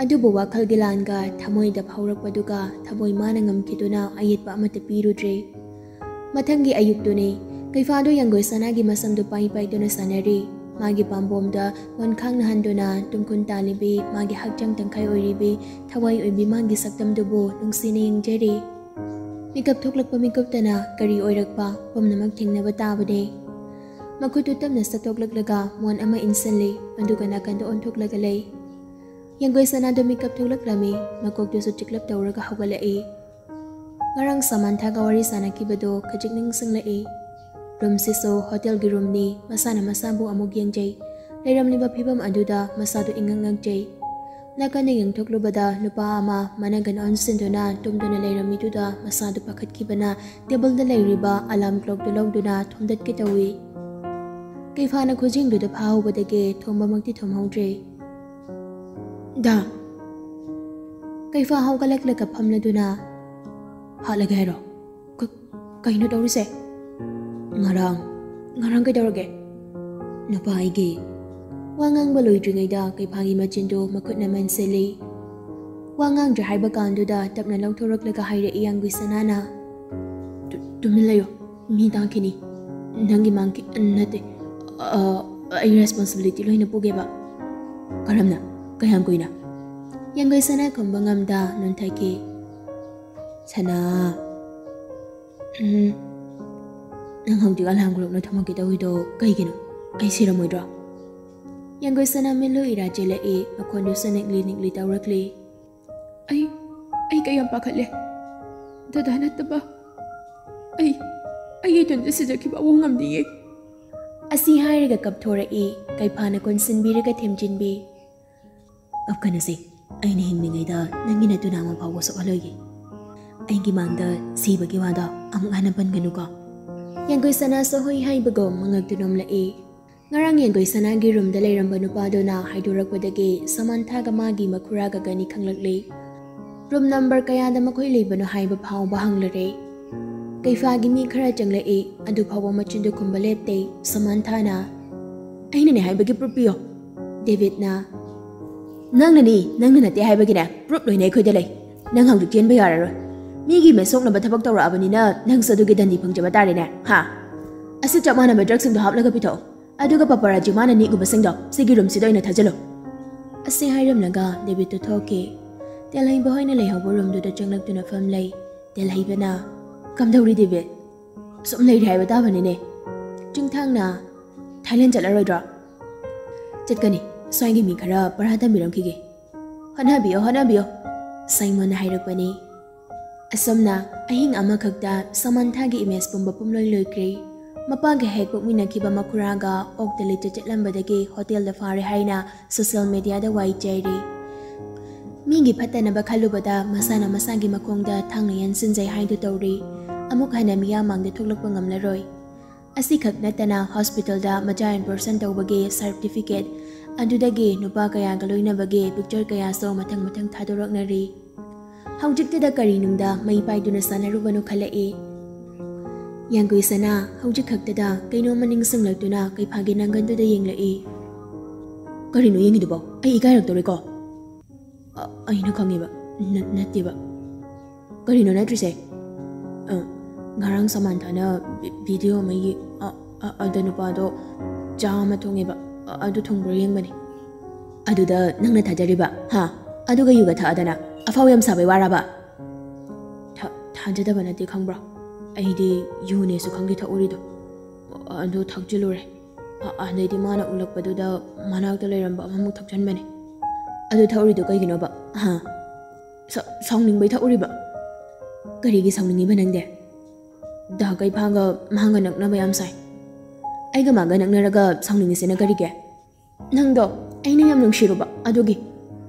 ꯑꯗꯨꯕꯨ ꯋꯥꯈꯜꯒꯤ ꯂꯥꯟꯒ ꯊꯃꯣꯏꯗ ꯐꯥꯎꯔꯛꯄꯗꯨꯒ ꯊꯃꯣꯏ ꯃꯥꯅ ꯉꯝꯈꯤꯗꯨꯅ ꯑꯌꯦꯠꯄ ꯑꯃꯠꯇ ꯄꯤꯔꯨꯗ꯭ꯔꯦ꯫ ꯃꯊꯪꯒꯤ ꯑꯌꯨꯛꯇꯨꯅꯤ꯫ ꯀꯩꯐꯥꯗꯨ ꯌꯥꯡꯒꯣꯏ ꯁꯅꯥꯒꯤ ꯃꯁꯝꯗꯨ ꯄꯥꯏ ꯄꯥꯏꯗꯨꯅ ꯁꯥꯟꯅꯔꯤ꯫ ꯃꯥꯒꯤ ꯄꯥꯝꯕꯣꯝꯗ ꯃꯣꯟꯈꯥꯡ ꯅꯥꯍꯟꯗꯨꯅ ꯇꯨꯝꯈꯨꯟ ꯇꯥꯜꯂꯤꯕꯤ, ꯃꯥꯒꯤ ꯍꯛꯆꯥꯡ ꯇꯪꯈꯥꯏ ꯑꯣꯏꯔꯤꯕꯤ, ꯊꯋꯥꯏ ꯑꯣꯏꯕꯤ ꯃꯥꯒꯤ ꯁꯛꯇꯝꯗꯨꯕꯨ ꯅꯨꯡꯁꯤꯅ ꯌꯦꯡꯖꯔꯤ꯫ ꯃꯤꯀꯞ ꯊꯣꯛꯂꯛꯄ ꯃꯤꯀꯨꯞꯇꯅ ꯀꯔꯤ ꯑꯣꯏꯔꯛꯄ ꯄꯨꯝꯅꯃꯛ ꯊꯦꯡꯅꯕ ꯇꯥꯕꯅꯦ꯫ ꯃꯈꯨꯠꯇꯨ ꯇꯞꯅ ꯆꯠꯊꯣꯛꯂꯛꯂꯒ ꯃꯣꯟ ꯑꯃ ꯏꯟꯁꯤꯜꯂꯤ, ꯑꯗꯨꯒ ꯅꯥꯀꯟꯗ ꯑꯣꯟꯊꯣꯛꯂꯒ ꯂꯩ꯫ ꯌꯦꯡꯒꯣꯏ ꯁꯅꯥꯗꯣ ꯃꯤꯀꯞ ꯊꯣꯛꯂꯛꯂꯝꯃꯤ, ꯃꯀꯣꯛꯇꯨꯁꯨ ꯆꯤꯛꯂꯞ ꯇꯧꯔꯒ ꯍꯧꯒꯠꯂꯛꯏ꯫ ꯉꯔꯥꯡ ꯁꯃꯥꯟꯊꯥꯒ ꯋꯥꯔꯤ ꯁꯥꯟꯅꯈꯤꯕꯗꯣ ꯈꯖꯤꯛ ꯅꯤꯡꯁꯤꯡꯂꯛꯏ꯫ ꯔꯨꯝꯁꯤꯁꯨ ꯍꯣꯇꯦꯜꯒꯤ ꯔꯨꯝꯅꯤ, ꯃꯁꯥꯅ ꯃꯁꯥꯕꯨ ꯑꯃꯨꯛ ꯌꯦꯡꯖꯩ꯫ ꯂꯩꯔꯝꯂꯤꯕ ꯐꯤꯕꯝ ꯑꯗꯨꯗ ꯃꯁꯥꯗꯨ ꯏꯉꯛ ꯉꯛꯆꯩ꯫ ꯅꯥꯀꯟꯗ ꯌꯦꯡꯊꯣꯛꯂꯨꯕꯗ ꯅꯨꯄꯥ ꯑꯃ ꯃꯅꯒꯟ ꯑꯣꯟꯁꯤꯟꯗꯨꯅ ꯇꯨꯝꯗꯨꯅ ꯂꯩꯔꯝꯃꯤꯗꯨꯗ ꯃꯁꯥꯗꯨ ꯄꯥꯈꯠꯈꯤꯕꯅ ꯇꯦꯕꯜꯗ ꯂꯩꯔꯤꯕ ꯑꯂꯥꯔꯝ ꯀ꯭ꯂꯣꯛꯇꯨ ꯂꯧꯗꯨꯅ ꯊꯣꯝꯗꯠꯀꯦ ꯇꯧꯏ꯫ ꯀꯩꯐꯥꯅ ꯈꯨꯖꯤꯡꯗꯨꯗ ꯐꯥꯍꯧꯕꯗꯒꯤ ꯊꯣꯝꯕꯃꯛꯇꯤ ꯊꯣꯝꯍꯧꯗ꯭ꯔꯦ꯫ "ꯗꯥ!" ꯀꯩꯐꯥ ꯍꯧꯒꯠꯂꯛꯂꯒ ꯐꯝꯂꯗꯨꯅ, "ꯍꯥꯠꯂꯒꯦ ꯍꯥꯏꯔꯣ? ꯀ-, ꯀꯩꯅꯣ ꯇꯧꯔꯤꯁꯦ?" "ꯉꯔꯥꯡ, ꯉꯔꯥꯡ ꯀꯩꯗꯧꯔꯒꯦ?" "ꯅꯨꯄꯥ ꯑꯩꯒꯤ꯫" ꯋꯥ ꯉꯥꯡꯕ ꯂꯣꯏꯗ꯭ꯔꯤꯉꯩꯗ ꯀꯩꯐꯥꯒꯤ ꯃꯆꯤꯟꯗꯨ ꯃꯈꯨꯠꯅ ꯃꯟꯁꯤꯜꯂꯤ꯫ ꯋꯥ ꯉꯥꯡꯗ꯭ꯔꯦ ꯍꯥꯏꯕ ꯀꯥꯟꯗꯨꯗ ꯇꯞꯅ ꯂꯧꯊꯣꯔꯛꯂꯒ ꯍꯥꯏꯔꯛꯏ ꯌꯥꯡꯒꯨꯏ ꯁꯅꯥꯅ꯫ "ꯇꯨ-, ꯇꯨꯃꯤꯟ ꯂꯩꯌꯣ, ꯃꯤ ꯇꯥꯈꯤꯅꯤ꯫ ꯅꯪꯒꯤ ꯃꯥꯡꯈꯤ-, ꯅꯠꯇꯦ, ꯑ, ꯑꯩ ꯔꯦꯁꯄꯣꯟꯁꯤꯕꯤꯂꯤꯇꯤ ꯂꯣꯏꯅ ꯄꯨꯒꯦꯕ꯫" "ꯀꯔꯝꯅ? ꯀꯌꯥꯝ ꯀꯨꯏꯅ?" ꯌꯥꯡꯒꯨꯏ ꯁꯅꯥ ꯈꯨꯝꯕ ꯉꯝꯗ ꯅꯣꯟꯊꯈꯤ꯫ "ꯁꯅꯥ, ꯎꯝ, ꯅꯪ ꯍꯧꯖꯤꯛ ꯑꯂꯥꯝ ꯀ꯭ꯂꯣꯛꯅ ꯊꯝꯃꯛꯀꯦ ꯇꯧꯔꯤꯗꯣ ꯀꯩꯒꯤꯅꯣ? ꯑꯩ ꯁꯤꯔꯝꯃꯣꯏꯗ꯭ꯔꯣ?" ꯌꯥꯡꯒꯣꯏ ꯁꯅꯥ ꯃꯤꯠꯂꯨ ꯏꯔꯥ ꯆꯦꯜꯂꯛꯏ, ꯃꯈꯣꯟꯗꯨꯁꯨ ꯅꯤꯛꯂꯤ ꯅꯤꯛꯂꯤ ꯇꯧꯔꯛꯂꯤ꯫ "ꯑꯩ, ꯑꯩ ꯀꯌꯥꯝ ꯄꯥꯈꯠꯂꯦ꯫ ꯗꯗꯥ ꯅꯠꯇꯕ ꯑꯩ, ꯑꯩ ꯏꯊꯟꯇ ꯁꯤꯖꯈꯤꯕ ꯑꯃꯨꯛ ꯉꯝꯗꯤꯌꯦ꯫" ꯑꯁꯤ ꯍꯥꯏꯔꯒ ꯀꯞꯊꯣꯔꯛꯏ, ꯀꯩꯐꯥꯅ ꯀꯣꯟꯁꯤꯟꯕꯤꯔꯒ ꯊꯦꯝꯖꯤꯟꯕꯤ꯫ "ꯀꯞꯀꯅꯨꯁꯦ, ꯑꯩꯅ ꯍꯤꯡꯂꯤꯉꯩꯗ ꯅꯪꯒꯤ ꯅꯇꯨ ꯅꯥꯝꯃ ꯐꯥꯎꯕ ꯁꯣꯛꯍꯜꯂꯣꯏꯒꯦ꯫ ꯑꯩꯒꯤ ꯃꯥꯡꯗ ꯁꯤꯕꯒꯤ ꯋꯥꯗꯣ ꯑꯃꯨꯛ ꯍꯟꯅ ꯄꯟꯒꯅꯨꯀꯣ꯫" ꯌꯥꯡꯒꯣꯏ ꯁꯅꯥꯁꯨ ꯍꯣꯏ ꯍꯥꯏꯕꯒꯨꯝ ꯃꯉꯛꯇꯨ ꯅꯣꯝꯂꯛꯏ꯫ ꯉꯔꯥꯡ ꯌꯦꯡꯒꯣꯏ ꯁꯅꯥꯒꯤ ꯔꯨꯝꯗ ꯂꯩꯔꯝꯕ ꯅꯨꯄꯥꯗꯨꯅ ꯍꯥꯏꯗꯣꯔꯛꯄꯗꯒꯤ ꯁꯃꯥꯟꯊꯥꯒ ꯃꯥꯒꯤ ꯃꯈꯨꯔꯥꯒ ꯒꯅꯤ ꯈꯪꯂꯛꯂꯤ꯫ ꯔꯨꯝ ꯅꯝꯕꯔ ꯀꯌꯥꯗ ꯃꯈꯣꯏ ꯂꯩꯕꯅꯣ ꯍꯥꯏꯕ ꯐꯥꯎꯕ ꯍꯪꯂꯔꯦ꯫ ꯀꯩꯐꯥꯒꯤ ꯃꯤ ꯈꯔ ꯆꯪꯂꯛꯏ, ꯑꯗꯨ ꯐꯥꯎꯕ ꯃꯆꯤꯟꯗꯨ ꯈꯨꯝꯕ ꯂꯦꯞꯇꯦ꯫ ꯁꯃꯥꯟꯊꯥꯅ, "ꯑꯩꯅꯅꯦ ꯍꯥꯏꯕꯒꯤ ꯄ꯭ꯔꯨꯐ ꯄꯤꯌꯣ꯫" ꯗꯦꯕꯤꯠꯅ, "ꯅꯪꯅꯅꯤ, ꯅꯪꯅ ꯅꯠꯇꯦ ꯍꯥꯏꯕꯒꯤꯅꯦ ꯄ꯭ꯔꯨꯐ ꯂꯣꯏꯅ ꯑꯩꯈꯣꯏꯗ ꯂꯩ꯫ ꯅꯪ ꯍꯧꯖꯤꯛ ꯆꯦꯟꯕ ꯌꯥꯔꯔꯣꯏ꯫ ꯃꯤꯒꯤ ꯏꯃꯦꯖ ꯁꯣꯛꯅꯕ ꯊꯕꯛ ꯇꯧꯔꯛꯑꯕꯅꯤꯅ ꯅꯪꯁꯨ ꯑꯗꯨꯒꯤ ꯗꯟꯗꯤ ꯐꯪꯖꯕ ꯇꯥꯔꯦꯅꯦ, ꯍꯥ? ꯑꯁꯤ ꯆꯞ ꯃꯥꯟꯅꯕ ꯗ꯭ꯔꯒꯁꯤꯡꯗꯣ ꯍꯥꯞꯂꯒ ꯄꯤꯊꯣꯛꯑꯣ꯫ ꯑꯗꯨꯒ ꯄꯄꯔꯥꯖꯤ ꯃꯥꯅ ꯅꯤꯛꯎꯕꯁꯤꯡꯗꯣ ꯁꯤꯒꯤ ꯔꯨꯝꯁꯤꯗ ꯑꯣꯏꯅ ꯊꯥꯖꯤꯜꯂꯨ꯫ ꯑꯁꯤ ꯍꯥꯏꯔꯝꯂꯒ ꯗꯦꯕꯤꯠꯇꯨ ꯊꯣꯛꯈꯤ꯫ ꯇꯦꯜꯍꯩꯕ ꯍꯣꯏꯅ ꯂꯩꯍꯧꯕ ꯔꯨꯝꯗꯨꯗ ꯆꯪꯂꯛꯇꯨꯅ ꯐꯝꯂꯩ꯫ ꯇꯦꯜꯍꯩꯕꯅ, "ꯀꯝꯗꯧꯔꯤ ꯗꯦꯕꯤꯠ? ꯁꯨꯝ ꯂꯩꯔꯤ ꯍꯥꯏꯕ ꯇꯥꯕꯅꯤꯅꯦ꯫" ꯆꯤꯡꯊꯥꯡꯅ, "ꯊꯥꯏꯂꯦꯟ ꯆꯠꯂꯔꯣꯏꯗ꯭ꯔꯣ?" "ꯆꯠꯀꯅꯤ꯫ ꯁ꯭ꯋꯥꯏꯒꯤ ꯃꯤ ꯈꯔ ꯄꯔꯥ ꯇꯝꯕꯤꯔꯝꯈꯤꯒꯦ꯫ ꯍꯣꯠꯅꯕꯤꯌꯣ, ꯍꯣꯠꯅꯕꯤꯌꯣ꯫" ꯁꯥꯏꯃꯣꯟꯅ ꯍꯥꯏꯔꯛꯄꯅꯤ꯫ ꯑꯁꯨꯝꯅ ꯑꯍꯤꯡ ꯑꯃꯈꯛꯇ ꯁꯃꯟꯊꯥꯒꯤ ꯏꯃꯦꯖ ꯄꯨꯝꯕ ꯄꯨꯝꯂꯣꯏ ꯂꯣꯏꯈ꯭ꯔꯦ꯫ ꯃꯄꯥꯒ ꯍꯦꯛ ꯄꯣꯛꯃꯤꯟꯅꯈꯤꯕ ꯃꯈꯨꯔꯥꯒ ꯑꯣꯛꯇ ꯂꯩꯆꯠ ꯆꯠꯂꯝꯕꯗꯒꯤ ꯍꯣꯇꯦꯜꯗ ꯐꯥꯔꯦ ꯍꯥꯏꯅ ꯁꯣꯁꯤꯌꯦꯜ ꯃꯦꯗꯤꯌꯥꯗ ꯋꯥꯏ ꯆꯥꯏꯔꯤ꯫ ꯃꯤꯒꯤ ꯐꯠꯇꯅꯕ ꯈꯜꯂꯨꯕꯗ ꯃꯁꯥꯅ ꯃꯁꯥꯒꯤ ꯃꯈꯣꯡꯗ ꯊꯥꯡꯅ ꯌꯥꯟꯁꯤꯟꯖꯩ ꯍꯥꯏꯗꯨ ꯇꯧꯔꯤ꯫ ꯑꯃꯨꯛ ꯍꯟꯅ ꯃꯤꯌꯥꯝ ꯃꯥꯡꯗ ꯊꯣꯛꯂꯛꯄ ꯉꯝꯂꯔꯣꯏ꯫ ꯑꯁꯤꯈꯛ ꯅꯠꯇꯅ ꯍꯣꯁꯄꯤꯇꯥꯜꯗ ꯃꯆꯥ ꯑꯦꯕꯣꯔꯁꯟ ꯇꯧꯕꯒꯤ ꯁꯥꯔꯇꯤꯐꯤꯀꯦꯠ, ꯑꯗꯨꯗꯒꯤ ꯅꯨꯄꯥ ꯀꯌꯥꯒ ꯂꯣꯏꯅꯕꯒꯤ ꯄꯤꯛꯆꯔ ꯀꯌꯥꯁꯨ ꯃꯊꯪ ꯃꯊꯪ ꯊꯥꯗꯣꯔꯛꯅꯔꯤ꯫ ꯍꯧꯖꯤꯛꯇꯗ ꯀꯔꯤꯅꯨꯡꯗ ꯃꯩ ꯄꯥꯏꯗꯨꯅ ꯁꯥꯟꯅꯔꯨꯕꯅꯣ ꯈꯜꯂꯛꯏ꯫ ꯌꯥꯡꯒꯨꯏ ꯁꯅꯥ ꯍꯧꯖꯤꯛ ꯈꯛꯇꯗ ꯀꯩꯅꯣꯝꯃ ꯅꯤꯡꯁꯤꯡꯂꯛꯇꯨꯅ ꯀꯩꯐꯥꯒꯤ ꯅꯪꯒꯟꯗꯨꯗ ꯌꯦꯡꯂꯛꯏ꯫ "ꯀꯔꯤꯅꯣ ꯌꯦꯡꯉꯤꯗꯨꯕꯣ? ꯑꯩ ꯏꯀꯥꯏꯔꯛꯇꯧꯔꯦꯀꯣ꯫" "ꯑ-, ꯑꯩꯅ ꯈꯪꯉꯦꯕ꯫ ꯅ-, ꯅꯠꯇꯦꯕ꯫" "ꯀꯔꯤꯅꯣ ꯅꯠꯇ꯭ꯔꯤꯁꯦ?" "ꯑ, ꯉꯔꯥꯡ ꯁꯃꯥꯟꯊꯥꯅ ꯚꯤ-, ꯚꯤꯗꯤꯑꯣ ꯑꯃ ꯌꯦ-, ꯑ, ꯑ, ꯑꯗ ꯅꯨꯄꯥꯗꯣ ꯆꯥ ꯑꯃ ꯊꯣꯡꯉꯦꯕ꯫ ꯑ, ꯑꯗꯨ ꯊꯣꯡꯕ꯭ꯔꯥ ꯌꯦꯡꯕꯅꯦ꯫" "ꯑꯗꯨꯗ ꯅꯪꯅ ꯊꯥꯖꯔꯤꯕ? ꯍꯥ? ꯑꯗꯨꯒ ꯌꯨꯒ ꯊꯛꯑꯗꯅ ꯑꯐꯥꯎ ꯌꯥꯝ ꯁꯥꯕꯩ ꯋꯥꯔꯕ?" "ꯊꯥ-, ꯊꯥꯖꯗꯕ ꯅꯠꯇꯦ ꯈꯪꯕ꯭ꯔꯥ? ꯑꯩꯗꯤ ꯌꯨꯅꯦꯁꯨ ꯈꯪꯗꯦ ꯊꯛꯎꯔꯤꯗꯣ꯫ ꯑ-, ꯑꯗꯨ ꯊꯛꯆꯤꯜꯂꯨꯔꯦ꯫ ꯑ-, ꯑꯗꯩꯗꯤ ꯃꯥꯅ ꯎꯠꯂꯛꯄꯗꯨꯗ ꯃꯅꯥꯛꯇ ꯂꯩꯔꯝꯕ ꯑꯃꯃꯨꯛ ꯊꯛꯆꯟꯕꯅꯦ꯫" "ꯑꯗꯨ ꯊꯛꯎꯔꯤꯗꯣ ꯀꯩꯒꯤꯅꯣꯕ? ꯍꯥ? ꯁꯥ-, ꯁꯥꯎꯅꯤꯡꯕꯩ ꯊꯛꯎꯔꯤꯕ?" "ꯀꯔꯤꯒꯤ ꯁꯥꯎꯅꯤꯡꯉꯤꯕ ꯅꯪꯗꯤ? ꯗꯥ ꯀꯩꯐꯥꯒ ꯃꯥꯒ ꯅꯛꯅꯕ ꯌꯥꯝ ꯁꯥꯏ꯫" "ꯑꯩꯒ ꯃꯥꯒ ꯅꯛꯅꯔꯒ ꯁꯥꯎꯅꯤꯡꯉꯤꯁꯤꯅ ꯀꯔꯤꯒꯤ?" "ꯅꯪꯗꯣ ꯑꯩꯅ ꯌꯥꯝ ꯅꯨꯡꯁꯤꯔꯨꯕ ꯑꯗꯨꯒꯤ꯫"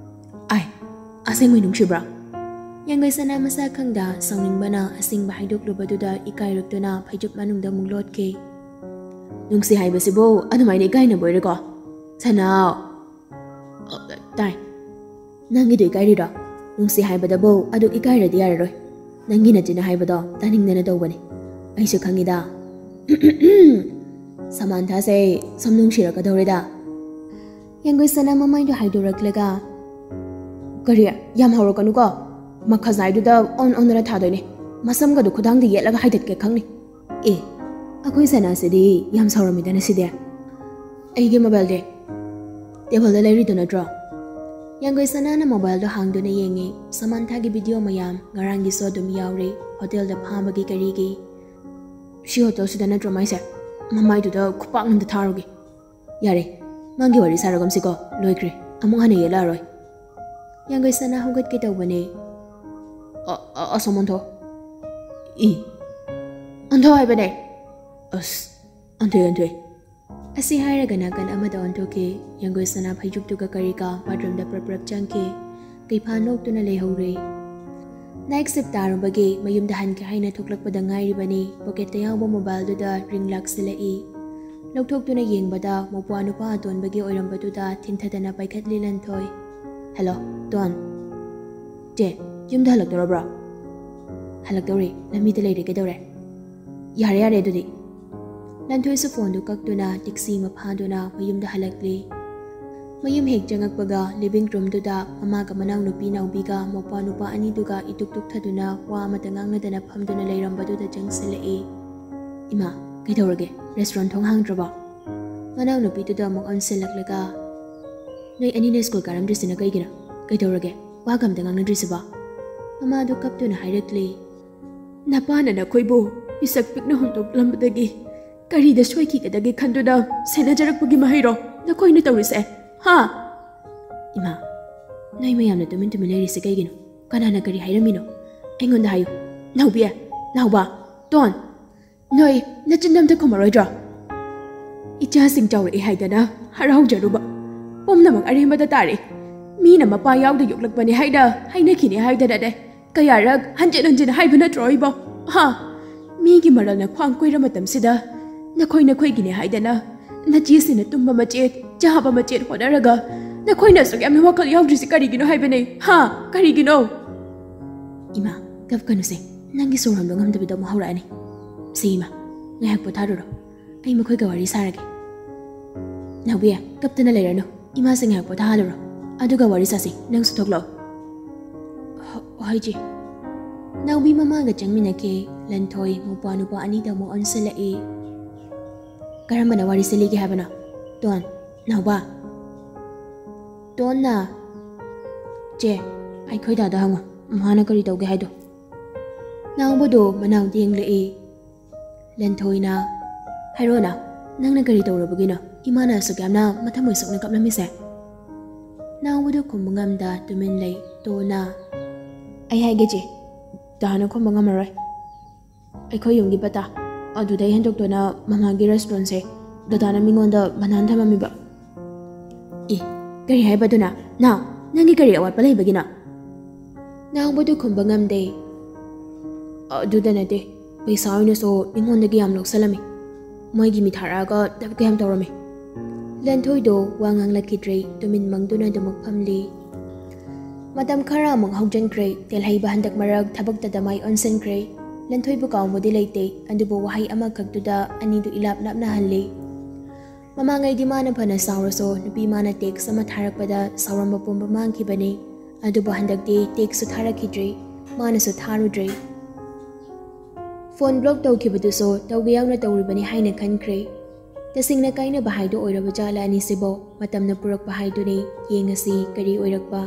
"ꯑꯥꯏ, ꯑꯁꯦꯡꯕꯩ ꯅꯨꯡꯁꯤꯕ꯭ꯔꯥ?" ꯌꯥꯡꯒꯩ ꯁꯅꯥ ꯃꯁꯥ ꯈꯪꯗ ꯁꯥꯎꯅꯤꯡꯕꯅ ꯑꯁꯦꯡꯕ ꯍꯥꯏꯗꯣꯛꯂꯨꯕꯗꯨꯗ ꯏꯀꯥꯏꯔꯛꯇꯨꯅ ꯐꯩꯖꯨꯞ ꯃꯅꯨꯡꯗ ꯑꯃꯨꯛ ꯂꯣꯠꯈꯤ꯫ "ꯅꯨꯡꯁꯤ ꯍꯥꯏꯕꯁꯤꯕꯨ ꯑꯗꯨꯃꯥꯏꯅ ꯏꯀꯥꯏꯅꯕ ꯑꯣꯏꯔꯦꯀꯣ? ꯁꯅꯥꯎ꯫" "ꯑ, ꯇꯥꯏ꯫" "ꯅꯪꯒꯤꯗꯣ ꯏꯀꯥꯏꯔꯤꯔꯣ? ꯅꯨꯡꯁꯤ ꯍꯥꯏꯕꯗꯕꯨ ꯑꯗꯨꯛ ꯏꯀꯥꯏꯔꯗꯤ ꯌꯥꯔꯔꯣꯏ꯫ ꯅꯪꯒꯤ ꯅꯆꯤꯟꯅ ꯍꯥꯏꯕꯗꯣ ꯇꯥꯅꯤꯡꯗꯅ ꯇꯧꯕꯅꯤ꯫ ꯑꯩꯁꯨ ꯈꯪꯉꯤꯗ꯫" "ꯁꯃꯥꯟꯊꯥꯁꯦ ꯁꯨꯝ ꯅꯨꯡꯁꯤꯔꯛꯀꯗꯧꯔꯦꯗ꯫" ꯌꯥꯡꯒꯣꯏ ꯁꯅꯥ ꯃꯃꯥꯏꯗꯣ ꯍꯥꯏꯗꯣꯔꯛꯂꯒ, "ꯀꯔꯤ? ꯌꯥꯝ ꯍꯧꯔꯛꯀꯅꯨꯀꯣ꯫ ꯃꯈꯖꯥꯏꯗꯨꯗ ꯑꯣꯟ ꯑꯣꯟꯗꯅ ꯊꯥꯗꯣꯏꯅꯦ꯫ ꯃꯁꯝꯒꯗꯣ ꯈꯨꯗꯥꯡꯗ ꯌꯦꯠꯂꯒ ꯍꯥꯏꯗꯠꯀꯦ ꯈꯪꯅꯤ꯫ ꯑꯦ, ꯑꯩꯈꯣꯏ ꯁꯅꯥꯁꯤꯗꯤ ꯌꯥꯝ ꯁꯥꯎꯔꯝꯃꯤꯗꯅ ꯁꯤꯗꯤ꯫ ꯑꯩꯒꯤ ꯃꯣꯕꯥꯏꯜꯗꯤ? ꯇꯦꯕꯜꯗ ꯂꯩꯔꯤꯗꯣ ꯅꯠꯇ꯭ꯔꯣ? ꯌꯥꯡꯒꯣꯏ ꯁꯅꯥꯅ ꯃꯣꯕꯥꯏꯜꯗꯣ ꯍꯥꯡꯗꯨꯅ ꯌꯦꯡꯉꯤ꯫ ꯁꯃꯥꯟꯊꯥꯒꯤ ꯚꯤꯗꯤꯑꯣ ꯃꯌꯥꯝ, ꯉꯔꯥꯡꯒꯤꯁꯨ ꯑꯗꯨꯝ ꯌꯥꯎꯔꯤ, ꯍꯣꯇꯦꯜꯗ ꯐꯥꯕꯒꯤ ꯀꯔꯤꯒꯤ꯫ ꯁꯤ ꯍꯣꯇꯦꯜꯁꯤꯗ ꯅꯠꯇ꯭ꯔꯣ ꯃꯥꯏꯁꯦ? ꯃꯃꯥꯏꯗꯨꯗ ꯈꯨꯄꯥꯛ ꯑꯝꯗ ꯊꯥꯔꯨꯒꯦ꯫ ꯌꯥꯔꯦ, ꯃꯥꯒꯤ ꯋꯥꯔꯤ ꯁꯥꯔꯒꯨꯝꯁꯤꯀꯣ, ꯂꯣꯏꯈ꯭ꯔꯦ, ꯑꯃꯨꯛ ꯍꯟꯅ ꯌꯦꯠꯂꯛꯑꯔꯣꯏ꯫ ꯌꯥꯡꯒꯣꯏ ꯁꯅꯥ ꯍꯧꯒꯠꯀꯦ ꯇꯧꯕꯅꯦ꯫ ꯑ, ꯑ, ꯑꯁꯣꯝ ꯑꯣꯟꯊꯣꯛ꯫ ꯏ, ꯑꯣꯟꯊꯣꯛ ꯍꯥꯏꯕꯅꯦ꯫ ꯑꯁ, ꯑꯣꯟꯊꯣꯛꯑꯦ, ꯑꯣꯟꯊꯣꯛꯑꯦ꯫ ꯑꯁꯤ ꯍꯥꯏꯔꯒ ꯅꯥꯀꯟ ꯑꯃꯗ ꯑꯣꯟꯊꯣꯛꯈꯤ꯫ ꯌꯥꯡꯒꯣꯏ ꯁꯅꯥ ꯐꯩꯖꯨꯞꯇꯨꯒ ꯀꯔꯤꯒ ꯕꯥꯠꯔꯨꯝꯗ ꯄ꯭ꯔꯞ ꯄ꯭ꯔꯞ ꯆꯪꯈꯤ꯫ ꯀꯩꯐꯥ ꯅꯣꯛꯇꯨꯅ ꯂꯩꯍꯧꯔꯦ꯫ ꯅꯥꯏꯠ ꯁꯤꯐ ꯇꯥꯔꯨꯕꯒꯤ ꯃꯌꯨꯝꯗ ꯍꯟꯒꯦ ꯍꯥꯏꯅ ꯊꯣꯛꯂꯛꯄꯗ ꯉꯥꯏꯔꯤꯕꯅꯤ꯫ ꯄꯣꯀꯦꯠꯇ ꯌꯥꯎꯕ ꯃꯣꯕꯥꯏꯜꯗꯨꯗ ꯔꯤꯡ ꯂꯥꯛꯁꯤꯜꯂꯛꯏ꯫ ꯂꯧꯊꯣꯛꯇꯨꯅ ꯌꯦꯡꯕꯗ ꯃꯧꯄ꯭ꯋꯥ ꯅꯨꯄꯥ ꯑꯇꯣꯟꯕꯒꯤ ꯑꯣꯏꯔꯝꯕꯗꯨꯗ ꯊꯤꯟꯊꯗꯅ ꯄꯥꯏꯈꯠꯂꯤ ꯂꯟꯊꯣꯏ꯫ "Hello, tone. ꯆꯦ, ꯌꯨꯝꯗ ꯍꯜꯂꯛꯇꯧꯔꯕ꯭ꯔꯣ?" "ꯍꯜꯂꯛꯇꯧꯔꯦ, ꯂꯝꯕꯤꯗ ꯂꯩꯔꯦ, ꯀꯩꯗꯧꯔꯦ?" "ꯌꯥꯔꯦ, ꯌꯥꯔꯦ ꯑꯗꯨꯗꯤ꯫" ꯂꯟꯊꯣꯏꯁꯨ ꯐꯣꯟꯗꯨ ꯀꯛꯇꯨꯅ ꯇꯦꯛꯁꯤ ꯑꯃ ꯐꯥꯗꯨꯅ ꯃꯌꯨꯝꯗ ꯍꯜꯂꯛꯂꯤ꯫ ꯃꯌꯨꯝ ꯍꯦꯛ ꯆꯪꯉꯛꯄꯒ ꯂꯤꯚꯤꯡ ꯔꯨꯝꯗꯨꯗ ꯃꯃꯥꯒ ꯃꯅꯥꯎꯅꯨꯄꯤ ꯅꯥꯎꯕꯤꯒ ꯃꯧꯄ꯭ꯋꯥ ꯅꯨꯄꯥ ꯑꯅꯤꯗꯨꯒ ꯏꯇꯨꯛ ꯇꯨꯛꯊꯗꯨꯅ ꯋꯥ ꯑꯃꯠꯇ ꯉꯥꯡꯅꯗꯅ ꯐꯝꯗꯨꯅ ꯂꯩꯔꯝꯕꯗꯨꯗ ꯆꯪꯁꯤꯜꯂꯛꯏ꯫ "ꯏꯃꯥ, ꯀꯩꯗꯧꯔꯒꯦ? ꯔꯦꯁꯇꯨꯔꯦꯟ ꯊꯣꯡ ꯍꯥꯡꯗ꯭ꯔꯕꯣ?" ꯃꯅꯥꯎꯅꯨꯄꯤꯗꯨꯗ ꯑꯃꯨꯛ ꯑꯣꯟꯁꯤꯜꯂꯛꯂꯒ, "ꯅꯣꯏ ꯑꯅꯤꯅ ꯁ꯭ꯀꯨꯜ ꯀꯥꯔꯝꯗ꯭ꯔꯤꯁꯤꯅ ꯀꯩꯒꯤꯅꯣ? ꯀꯩꯗꯧꯔꯒꯦ? ꯋꯥꯒ ꯑꯝꯇ ꯉꯥꯡꯅꯗ꯭ꯔꯤꯁꯤꯕꯣ?" ꯃꯃꯥꯗꯨ ꯀꯞꯇꯨꯅ ꯍꯥꯏꯔꯛꯂꯤ꯫ "ꯅꯄꯥꯅ ꯅꯈꯣꯏꯕꯨ ꯄꯤꯁꯛ ꯄꯤꯛꯅ ꯍꯨꯟꯗꯣꯛꯂꯝꯕꯗꯒꯤ ꯀꯔꯤꯗ ꯁꯣꯏꯈꯤꯒꯗꯒꯦ ꯈꯟꯗꯨꯅ ꯁꯦꯟꯅꯖꯔꯛꯄꯒꯤ ꯃꯍꯩꯔꯣ ꯅꯈꯣꯏꯅ ꯇꯧꯔꯤꯁꯦ? ꯍꯥ?" "ꯏꯃꯥ, ꯅꯣꯏ ꯃꯌꯥꯝꯅ ꯇꯨꯃꯤꯟ ꯇꯨꯃꯤꯟ ꯂꯩꯔꯤꯁꯦ ꯀꯩꯒꯤꯅꯣ? ꯀꯅꯥꯅ ꯀꯔꯤ ꯍꯥꯏꯔꯝꯃꯤꯅꯣ? ꯑꯩꯉꯣꯟꯗ ꯍꯥꯏꯌꯨ꯫ ꯅꯥꯎꯕꯤ, ꯅꯥꯎꯕ, ꯇꯣꯟ, ꯅꯣꯏ ꯅꯆꯤꯟ ꯑꯝꯇ ꯈꯨꯝꯃꯔꯣꯏꯗ꯭ꯔꯣ? ꯏꯆꯥꯁꯤꯡ ꯆꯥꯎꯔꯛꯑꯦ ꯍꯥꯏꯗꯅ ꯍꯔꯥꯎꯖꯔꯨꯕ ꯄꯨꯝꯅꯃꯛ ꯑꯔꯦꯝꯕꯗ ꯇꯥꯔꯦ꯫ ꯃꯤꯅ ꯃꯄꯥ ꯌꯥꯎꯗ ꯌꯣꯛꯂꯛꯄꯅꯦ ꯍꯥꯏꯅ ꯍꯥꯏꯅꯈꯤꯅꯦ ꯍꯥꯏꯗꯅꯅꯦ ꯀꯌꯥꯔꯛ ꯍꯟꯖꯤꯟ ꯍꯟꯖꯤꯟ ꯍꯥꯏꯕ ꯅꯠꯇ꯭ꯔꯣ ꯑꯩꯕꯣ? ꯍꯥ? ꯃꯤꯒꯤ ꯃꯔꯜꯅ ꯈ꯭ꯋꯥꯡ ꯀꯣꯏꯔ ꯃꯇꯝꯁꯤꯗ ꯅꯈꯣꯏ ꯅꯈꯣꯏꯒꯤꯅꯦ ꯍꯥꯏꯗꯅ ꯅꯆꯦꯁꯤꯡꯅ ꯇꯨꯝꯕ ꯃꯆꯦꯠ, ꯆꯥꯕ ꯃꯆꯦꯠ ꯍꯣꯠꯅꯔꯒ ꯅꯈꯣꯏꯅ ꯑꯁꯨꯛ ꯌꯥꯝꯅ ꯋꯥꯈꯜ ꯌꯥꯎꯗ꯭ꯔꯤꯁꯤ ꯀꯔꯤꯒꯤꯅꯣ ꯍꯥꯏꯕꯅꯦ? ꯍꯥ? ꯀꯔꯤꯒꯤꯅꯣ?" "ꯏꯃꯥ, ꯀꯞꯀꯅꯨꯁꯦ꯫ ꯅꯪꯒꯤ ꯁꯣꯔ ꯍꯣꯟꯕ ꯉꯝꯗꯕꯤꯗꯣ ꯑꯃꯨꯛ ꯍꯧꯔꯛꯑꯅꯤ꯫ ꯁꯦ ꯏꯃꯥ, ꯉꯥꯏꯍꯥꯛ ꯄꯣꯊꯥꯔꯨꯔꯣ꯫ ꯑꯩ ꯃꯈꯣꯏꯒ ꯋꯥꯔꯤ ꯁꯥꯔꯒꯦ꯫ ꯅꯥꯎꯕꯤ, ꯀꯞꯇꯅ ꯂꯩꯔꯅꯨ꯫ ꯏꯃꯥꯁꯦ ꯉꯥꯏꯍꯥꯛ ꯄꯣꯊꯥꯍꯜꯂꯨꯔꯣ꯫ ꯑꯗꯨꯒ ꯋꯥꯔꯤ ꯁꯥꯁꯤ꯫ ꯅꯪꯁꯨ ꯊꯣꯛꯂꯛꯑꯣ꯫" "ꯍꯣ-, ꯍꯣꯏ ꯆꯦ꯫" ꯅꯥꯎꯕꯤ ꯃꯃꯥꯒ ꯆꯪꯃꯤꯟꯅꯈꯤ꯫ ꯂꯟꯊꯣꯏ ꯃꯧꯄ꯭ꯋꯥ ꯅꯨꯄꯥ ꯑꯅꯤꯗ ꯑꯃꯨꯛ ꯑꯣꯟꯁꯤꯜꯂꯛꯏ꯫ "ꯀꯔꯝꯕꯅ ꯋꯥꯔꯤꯁꯦ ꯂꯤꯒꯦ ꯍꯥꯏꯕꯅꯣ?" ꯇꯣꯟ, ꯅꯥꯎꯕ꯫ ꯇꯣꯟꯅ, "ꯆꯦ, ꯑꯩꯈꯣꯏ ꯗꯥꯗ ꯍꯪꯉꯣ, ꯃꯥꯅ ꯀꯔꯤ ꯇꯧꯒꯦ ꯍꯥꯏꯗꯣ?" ꯅꯥꯎꯕꯗꯣ ꯃꯅꯥꯎꯗ ꯌꯦꯡꯂꯛꯏ꯫ ꯂꯟꯊꯣꯏꯅ, "ꯍꯥꯏꯔꯣꯅ, ꯅꯪꯅ ꯀꯔꯤ ꯇꯧꯔꯕꯒꯤꯅꯣ ꯏꯃꯥꯅ ꯑꯁꯨꯛ ꯌꯥꯝꯅ ꯃꯊꯃꯣꯏ ꯁꯣꯛꯅ ꯀꯞꯂꯝꯃꯤꯁꯦ?" ꯅꯥꯎꯕꯗꯣ ꯈꯨꯝꯕ ꯉꯝꯗ ꯇꯨꯃꯤꯟ ꯂꯩ꯫ ꯇꯣꯟꯅ, "ꯑꯩ ꯍꯥꯏꯒꯦ ꯆꯦ, ꯗꯥꯅ ꯈꯨꯝꯕ ꯉꯝꯃꯔꯣꯏ꯫ ꯑꯩꯈꯣꯏ ꯌꯨꯝꯒꯤ ꯄꯇꯥ ꯑꯗꯨꯗꯩ ꯍꯦꯟꯗꯣꯛꯇꯨꯅ ꯃꯃꯥꯒꯤ ꯔꯦꯁꯇꯨꯔꯦꯟꯁꯦ ꯗꯗꯥꯅ ꯃꯤꯉꯣꯟꯗ ꯃꯅꯥꯟ ꯊꯝꯃꯝꯃꯤꯕ꯫" "ꯏ, ꯀꯔꯤ ꯍꯥꯏꯕꯗꯨꯅ? ꯅꯥꯎ, ꯅꯪꯒꯤ ꯀꯔꯤ ꯑꯋꯥꯠꯄ ꯂꯩꯕꯒꯤꯅꯣ?" ꯅꯥꯎꯕꯗꯨ ꯈꯨꯝꯕ ꯉꯝꯗꯦ꯫ "ꯑꯗꯨꯗ ꯅꯠꯇꯦ, ꯄꯩꯁꯥ ꯑꯣꯏꯅꯁꯨ ꯃꯤꯉꯣꯟꯗꯒꯤ ꯌꯥꯝ ꯂꯧꯁꯜꯂꯝꯃꯤ꯫ ꯃꯣꯏꯒꯤ ꯃꯤ ꯊꯥꯔꯛꯑꯒ ꯊꯕꯛ ꯌꯥꯝ ꯇꯧꯔꯝꯃꯤ꯫" ꯂꯟꯊꯣꯏꯗꯣ ꯋꯥ ꯉꯥꯡꯂꯛꯈꯤꯗ꯭ꯔꯦ, ꯇꯨꯃꯤꯟ ꯃꯪꯗꯨꯅ ꯑꯗꯨꯃꯛ ꯐꯝꯂꯤ꯫ ꯃꯇꯝ ꯈꯔ ꯑꯃꯨꯛ ꯍꯧꯖꯤꯟꯈ꯭ꯔꯦ꯫ ꯇꯦꯜꯍꯩꯕ ꯍꯟꯗꯛ ꯃꯔꯛ ꯊꯕꯛꯇꯗ ꯃꯥꯏ ꯑꯣꯟꯁꯤꯟꯈ꯭ꯔꯦ꯫ ꯂꯟꯊꯣꯏꯕꯨ ꯀꯥꯎꯕꯗꯤ ꯂꯩꯇꯦ, ꯑꯗꯨꯕꯨ ꯋꯥꯍꯩ ꯑꯃꯈꯛꯇꯨꯗ ꯑꯅꯤꯗꯨ ꯏꯂꯥꯞ ꯂꯥꯞꯅꯍꯜꯂꯤ꯫ ꯃꯃꯥꯡꯉꯩꯗꯤ ꯃꯥꯅ ꯐꯅ ꯁꯥꯎꯔꯁꯨ ꯅꯨꯄꯤ ꯃꯥꯅ ꯇꯦꯛꯁ ꯑꯃ ꯊꯥꯔꯛꯄꯗ ꯁꯥꯎꯔꯝꯕ ꯄꯨꯝꯕ ꯃꯥꯡꯈꯤꯕꯅꯤ꯫ ꯑꯗꯨꯕꯨ ꯍꯟꯗꯛꯇꯤ ꯇꯦꯛꯁꯁꯨ ꯊꯥꯔꯛꯈꯤꯗ꯭ꯔꯦ, ꯃꯥꯅꯁꯨ ꯊꯥꯔꯨꯗ꯭ꯔꯦ꯫ ꯐꯣꯟ ꯕ꯭ꯂꯣꯛ ꯇꯧꯈꯤꯕꯗꯨꯁꯨ ꯇꯧꯒꯦ ꯌꯥꯎꯅ ꯇꯧꯔꯤꯕꯅꯤ ꯍꯥꯏꯅ ꯈꯟꯈ꯭ꯔꯦ꯫ ꯇꯁꯦꯡꯅ ꯀꯥꯏꯅꯕ ꯍꯥꯏꯗꯣ ꯑꯣꯏꯔꯕ ꯖꯥꯠꯂ ꯑꯅꯤꯁꯤꯕꯣ? ꯃꯇꯝꯅ ꯄꯨꯔꯛꯄ ꯍꯥꯏꯗꯨꯅꯤ, ꯌꯦꯡꯉꯁꯤ ꯀꯔꯤ ꯑꯣꯏꯔꯛꯄ꯫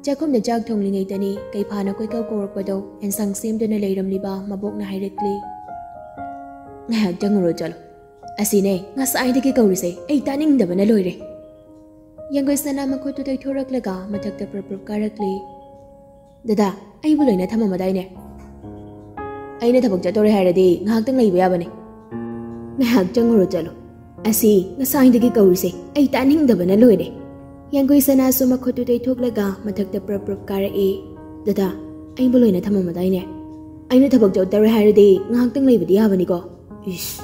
ꯆꯥꯛꯈꯨꯝꯗ ꯆꯥꯛ ꯊꯣꯡꯂꯤꯉꯩꯗꯅꯤ ꯀꯩꯐꯥꯅ ꯀꯣꯏꯀꯧ ꯀꯧꯔꯛꯄꯗꯣ ꯑꯦꯟꯁꯥꯡ ꯁꯦꯝꯗꯨꯅ ꯂꯩꯔꯝꯂꯤꯕ ꯃꯕꯣꯛꯅ ꯍꯥꯏꯔꯛꯂꯤ꯫ "ꯉꯥꯏꯍꯥꯛ ꯆꯪꯉꯨꯔꯣ ꯆꯠꯂꯣ꯫ ꯑꯁꯤꯅꯦ ꯉꯁꯥꯏꯗꯒꯤ ꯀꯧꯔꯤꯁꯦ, ꯑꯩ ꯇꯥꯅꯤꯡꯗꯕꯅ ꯂꯣꯏꯔꯦ꯫" ꯌꯥꯡꯒꯣꯏ ꯁꯅꯥ ꯃꯈꯨꯠꯇꯨ ꯇꯩꯊꯣꯔꯛꯂꯒ ꯃꯊꯛꯇ ꯄ꯭ꯔꯞ ꯄ꯭ꯔꯞ ꯀꯥꯔꯛꯂꯤ꯫ "ꯗꯗꯥ, ꯑꯩꯕꯨ ꯂꯣꯏꯅ ꯊꯝꯃꯝꯃꯗꯥꯏꯅꯦ?" "ꯑꯩꯅ ꯊꯕꯛ ꯆꯠꯇꯣꯔꯦ ꯍꯥꯏꯔꯗꯤ ꯉꯥꯏꯍꯥꯛꯇꯪ ꯂꯩꯕ ꯌꯥꯕꯅꯦ꯫" "ꯉꯥꯏꯍꯥꯛ ꯆꯪꯉꯨꯔꯣ ꯆꯠꯂꯣ꯫ ꯑꯁꯤ ꯉꯁꯥꯏꯗꯒꯤ ꯀꯧꯔꯤꯁꯦ, ꯑꯩ ꯇꯥꯅꯤꯡꯗꯕꯅ ꯂꯣꯏꯔꯦ꯫" ꯌꯥꯡꯒꯣꯏ ꯁꯅꯥꯁꯨ ꯃꯈꯨꯠꯇꯨ ꯇꯩꯊꯣꯛꯂꯒ ꯃꯊꯛꯇ ꯄ꯭ꯔꯞ ꯄ꯭ꯔꯞ ꯀꯥꯔꯛꯏ꯫ "ꯗꯗꯥ, ꯑꯩꯕꯨ ꯂꯣꯏꯅ ꯊꯝꯃꯝꯃꯗꯥꯏꯅꯦ? ꯑꯩꯅ ꯊꯕꯛ ꯆꯠꯇꯧꯔꯦ ꯍꯥꯏꯔꯗꯤ ꯉꯥꯏꯍꯥꯛꯇꯪ ꯂꯩꯕꯗꯤ ꯌꯥꯕꯅꯤꯀꯣ?" "ꯏꯁ,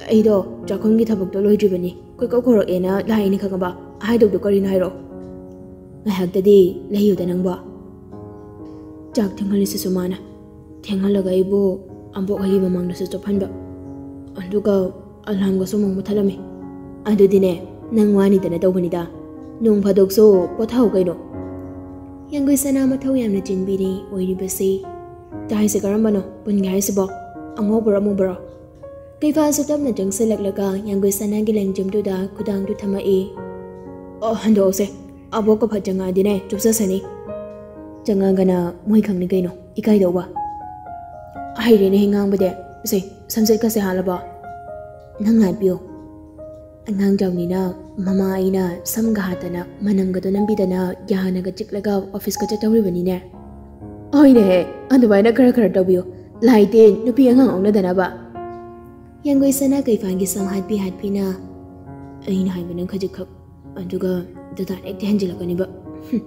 ꯑꯩꯗꯣ ꯆꯥꯛꯈꯨꯝꯒꯤ ꯊꯕꯛꯇꯣ ꯂꯣꯏꯗ꯭ꯔꯤꯕꯅꯤ, ꯀꯣꯏꯀꯧ ꯀꯧꯔꯛꯑꯦꯅ ꯂꯥꯛꯏꯅꯤ ꯈꯪꯉꯕ? ꯍꯥꯏꯗꯧꯗꯣ ꯀꯔꯤꯅꯣ ꯍꯥꯏꯔꯛꯑꯣ꯫" "ꯉꯥꯏꯍꯥꯛꯇꯗꯤ ꯂꯩꯌꯨꯗ ꯅꯪꯕꯣ꯫" ꯆꯥꯛ ꯊꯦꯡꯍꯜꯂꯤꯁꯤꯁꯨ ꯃꯥꯅ꯫ ꯊꯦꯡꯍꯜꯂꯒ ꯑꯩꯕꯨ ꯑꯕꯣꯛ ꯍꯣꯏꯒꯤ ꯃꯃꯥꯡꯗꯁꯨ ꯆꯣꯞꯍꯟꯕ꯫ ꯑꯗꯨꯒ ꯑꯂꯥꯝꯒꯁꯨ ꯑꯃꯨꯛ ꯃꯨꯊꯠꯂꯝꯃꯤ꯫ "ꯑꯗꯨꯗꯤꯅꯦ, ꯅꯪ ꯋꯥꯅꯤꯗꯅ ꯇꯧꯕꯅꯤꯗ꯫ ꯅꯣꯡ ꯐꯥꯗꯣꯛꯁꯨ ꯄꯣꯊꯥꯎ ꯀꯩꯅꯣ꯫" ꯌꯥꯡꯒꯣꯏ ꯁꯅꯥ ꯃꯊꯧ ꯌꯥꯝꯅ ꯆꯤꯟꯕꯤꯅꯤ ꯑꯣꯏꯔꯤꯕꯁꯤ꯫ "ꯇꯥꯏꯁꯦ ꯀꯔꯝꯕꯅꯣ ꯄꯨꯟꯒꯦ ꯍꯥꯏꯁꯤꯕꯣ? ꯑꯉꯧꯕꯔꯣ ꯑꯃꯨꯕꯔꯣ?" ꯀꯩꯐꯥꯁꯨ ꯇꯞꯅ ꯆꯪꯁꯤꯜꯂꯛꯂꯒ ꯌꯥꯡꯒꯣꯏ ꯁꯅꯥꯒꯤ ꯂꯦꯡꯖꯨꯝꯗꯨꯗ ꯈꯨꯗꯥꯡꯗꯨ ꯊꯝꯃꯛꯏ꯫ "ꯑꯣ, ꯍꯟꯗꯣꯛꯑꯁꯦ꯫ ꯑꯕꯣꯛꯀ ꯐꯠ ꯆꯪꯉꯛꯑꯗꯤꯅꯦ, ꯆꯨꯞꯆꯁꯅꯤ꯫ ꯆꯪꯉꯛꯑꯒꯅ ꯃꯣꯏ ꯈꯪꯅꯤ ꯀꯩꯅꯣ, ꯏꯀꯥꯏꯗꯧꯕ꯫" "ꯍꯩꯔꯦꯅꯦ ꯉꯥꯡꯕꯗꯤ꯫ ꯁꯦ, ꯁꯝꯆꯦꯠꯀꯁꯦ ꯍꯥꯠꯂꯕꯣ?" "ꯅꯪ ꯍꯥꯠꯄꯤꯌꯣ꯫" ꯑꯉꯥꯡ ꯆꯥꯎꯅꯤꯅ ꯃꯃꯥ ꯑꯩꯅ ꯁꯝꯒ ꯍꯥꯠꯇꯅ, ꯃꯅꯝꯒꯗꯣ ꯅꯝꯕꯤꯗꯅ, ꯌꯥꯅꯒ ꯆꯤꯛꯂꯒ ꯑꯣꯐꯤꯁꯀ ꯆꯠꯇꯧꯔꯤꯕꯅꯤꯅꯦ꯫ "ꯍꯣꯏꯅꯦꯍꯦ, ꯑꯗꯨꯃꯥꯏꯅ ꯈꯔ ꯈꯔ ꯇꯧꯕꯤꯌꯨ꯫ ꯂꯥꯏ ꯇꯤꯟ, ꯅꯨꯄꯤ ꯑꯉꯥꯡ ꯑꯣꯛꯅꯗꯅꯕ꯫" ꯌꯥꯡꯒꯣꯏ ꯁꯅꯥ ꯀꯩꯐꯥꯒꯤ ꯁꯝ ꯍꯥꯠꯄꯤ ꯍꯥꯠꯄꯤꯅ, "ꯑꯩꯅ ꯍꯥꯏꯕ ꯅꯪ ꯈꯖꯤꯛꯈꯛ, ꯑꯗꯨꯒ ꯗꯇꯥꯅ ꯍꯦꯛꯇ ꯍꯦꯟꯖꯤꯜꯂꯛꯀꯅꯤꯕ꯫ ꯍꯨꯝ,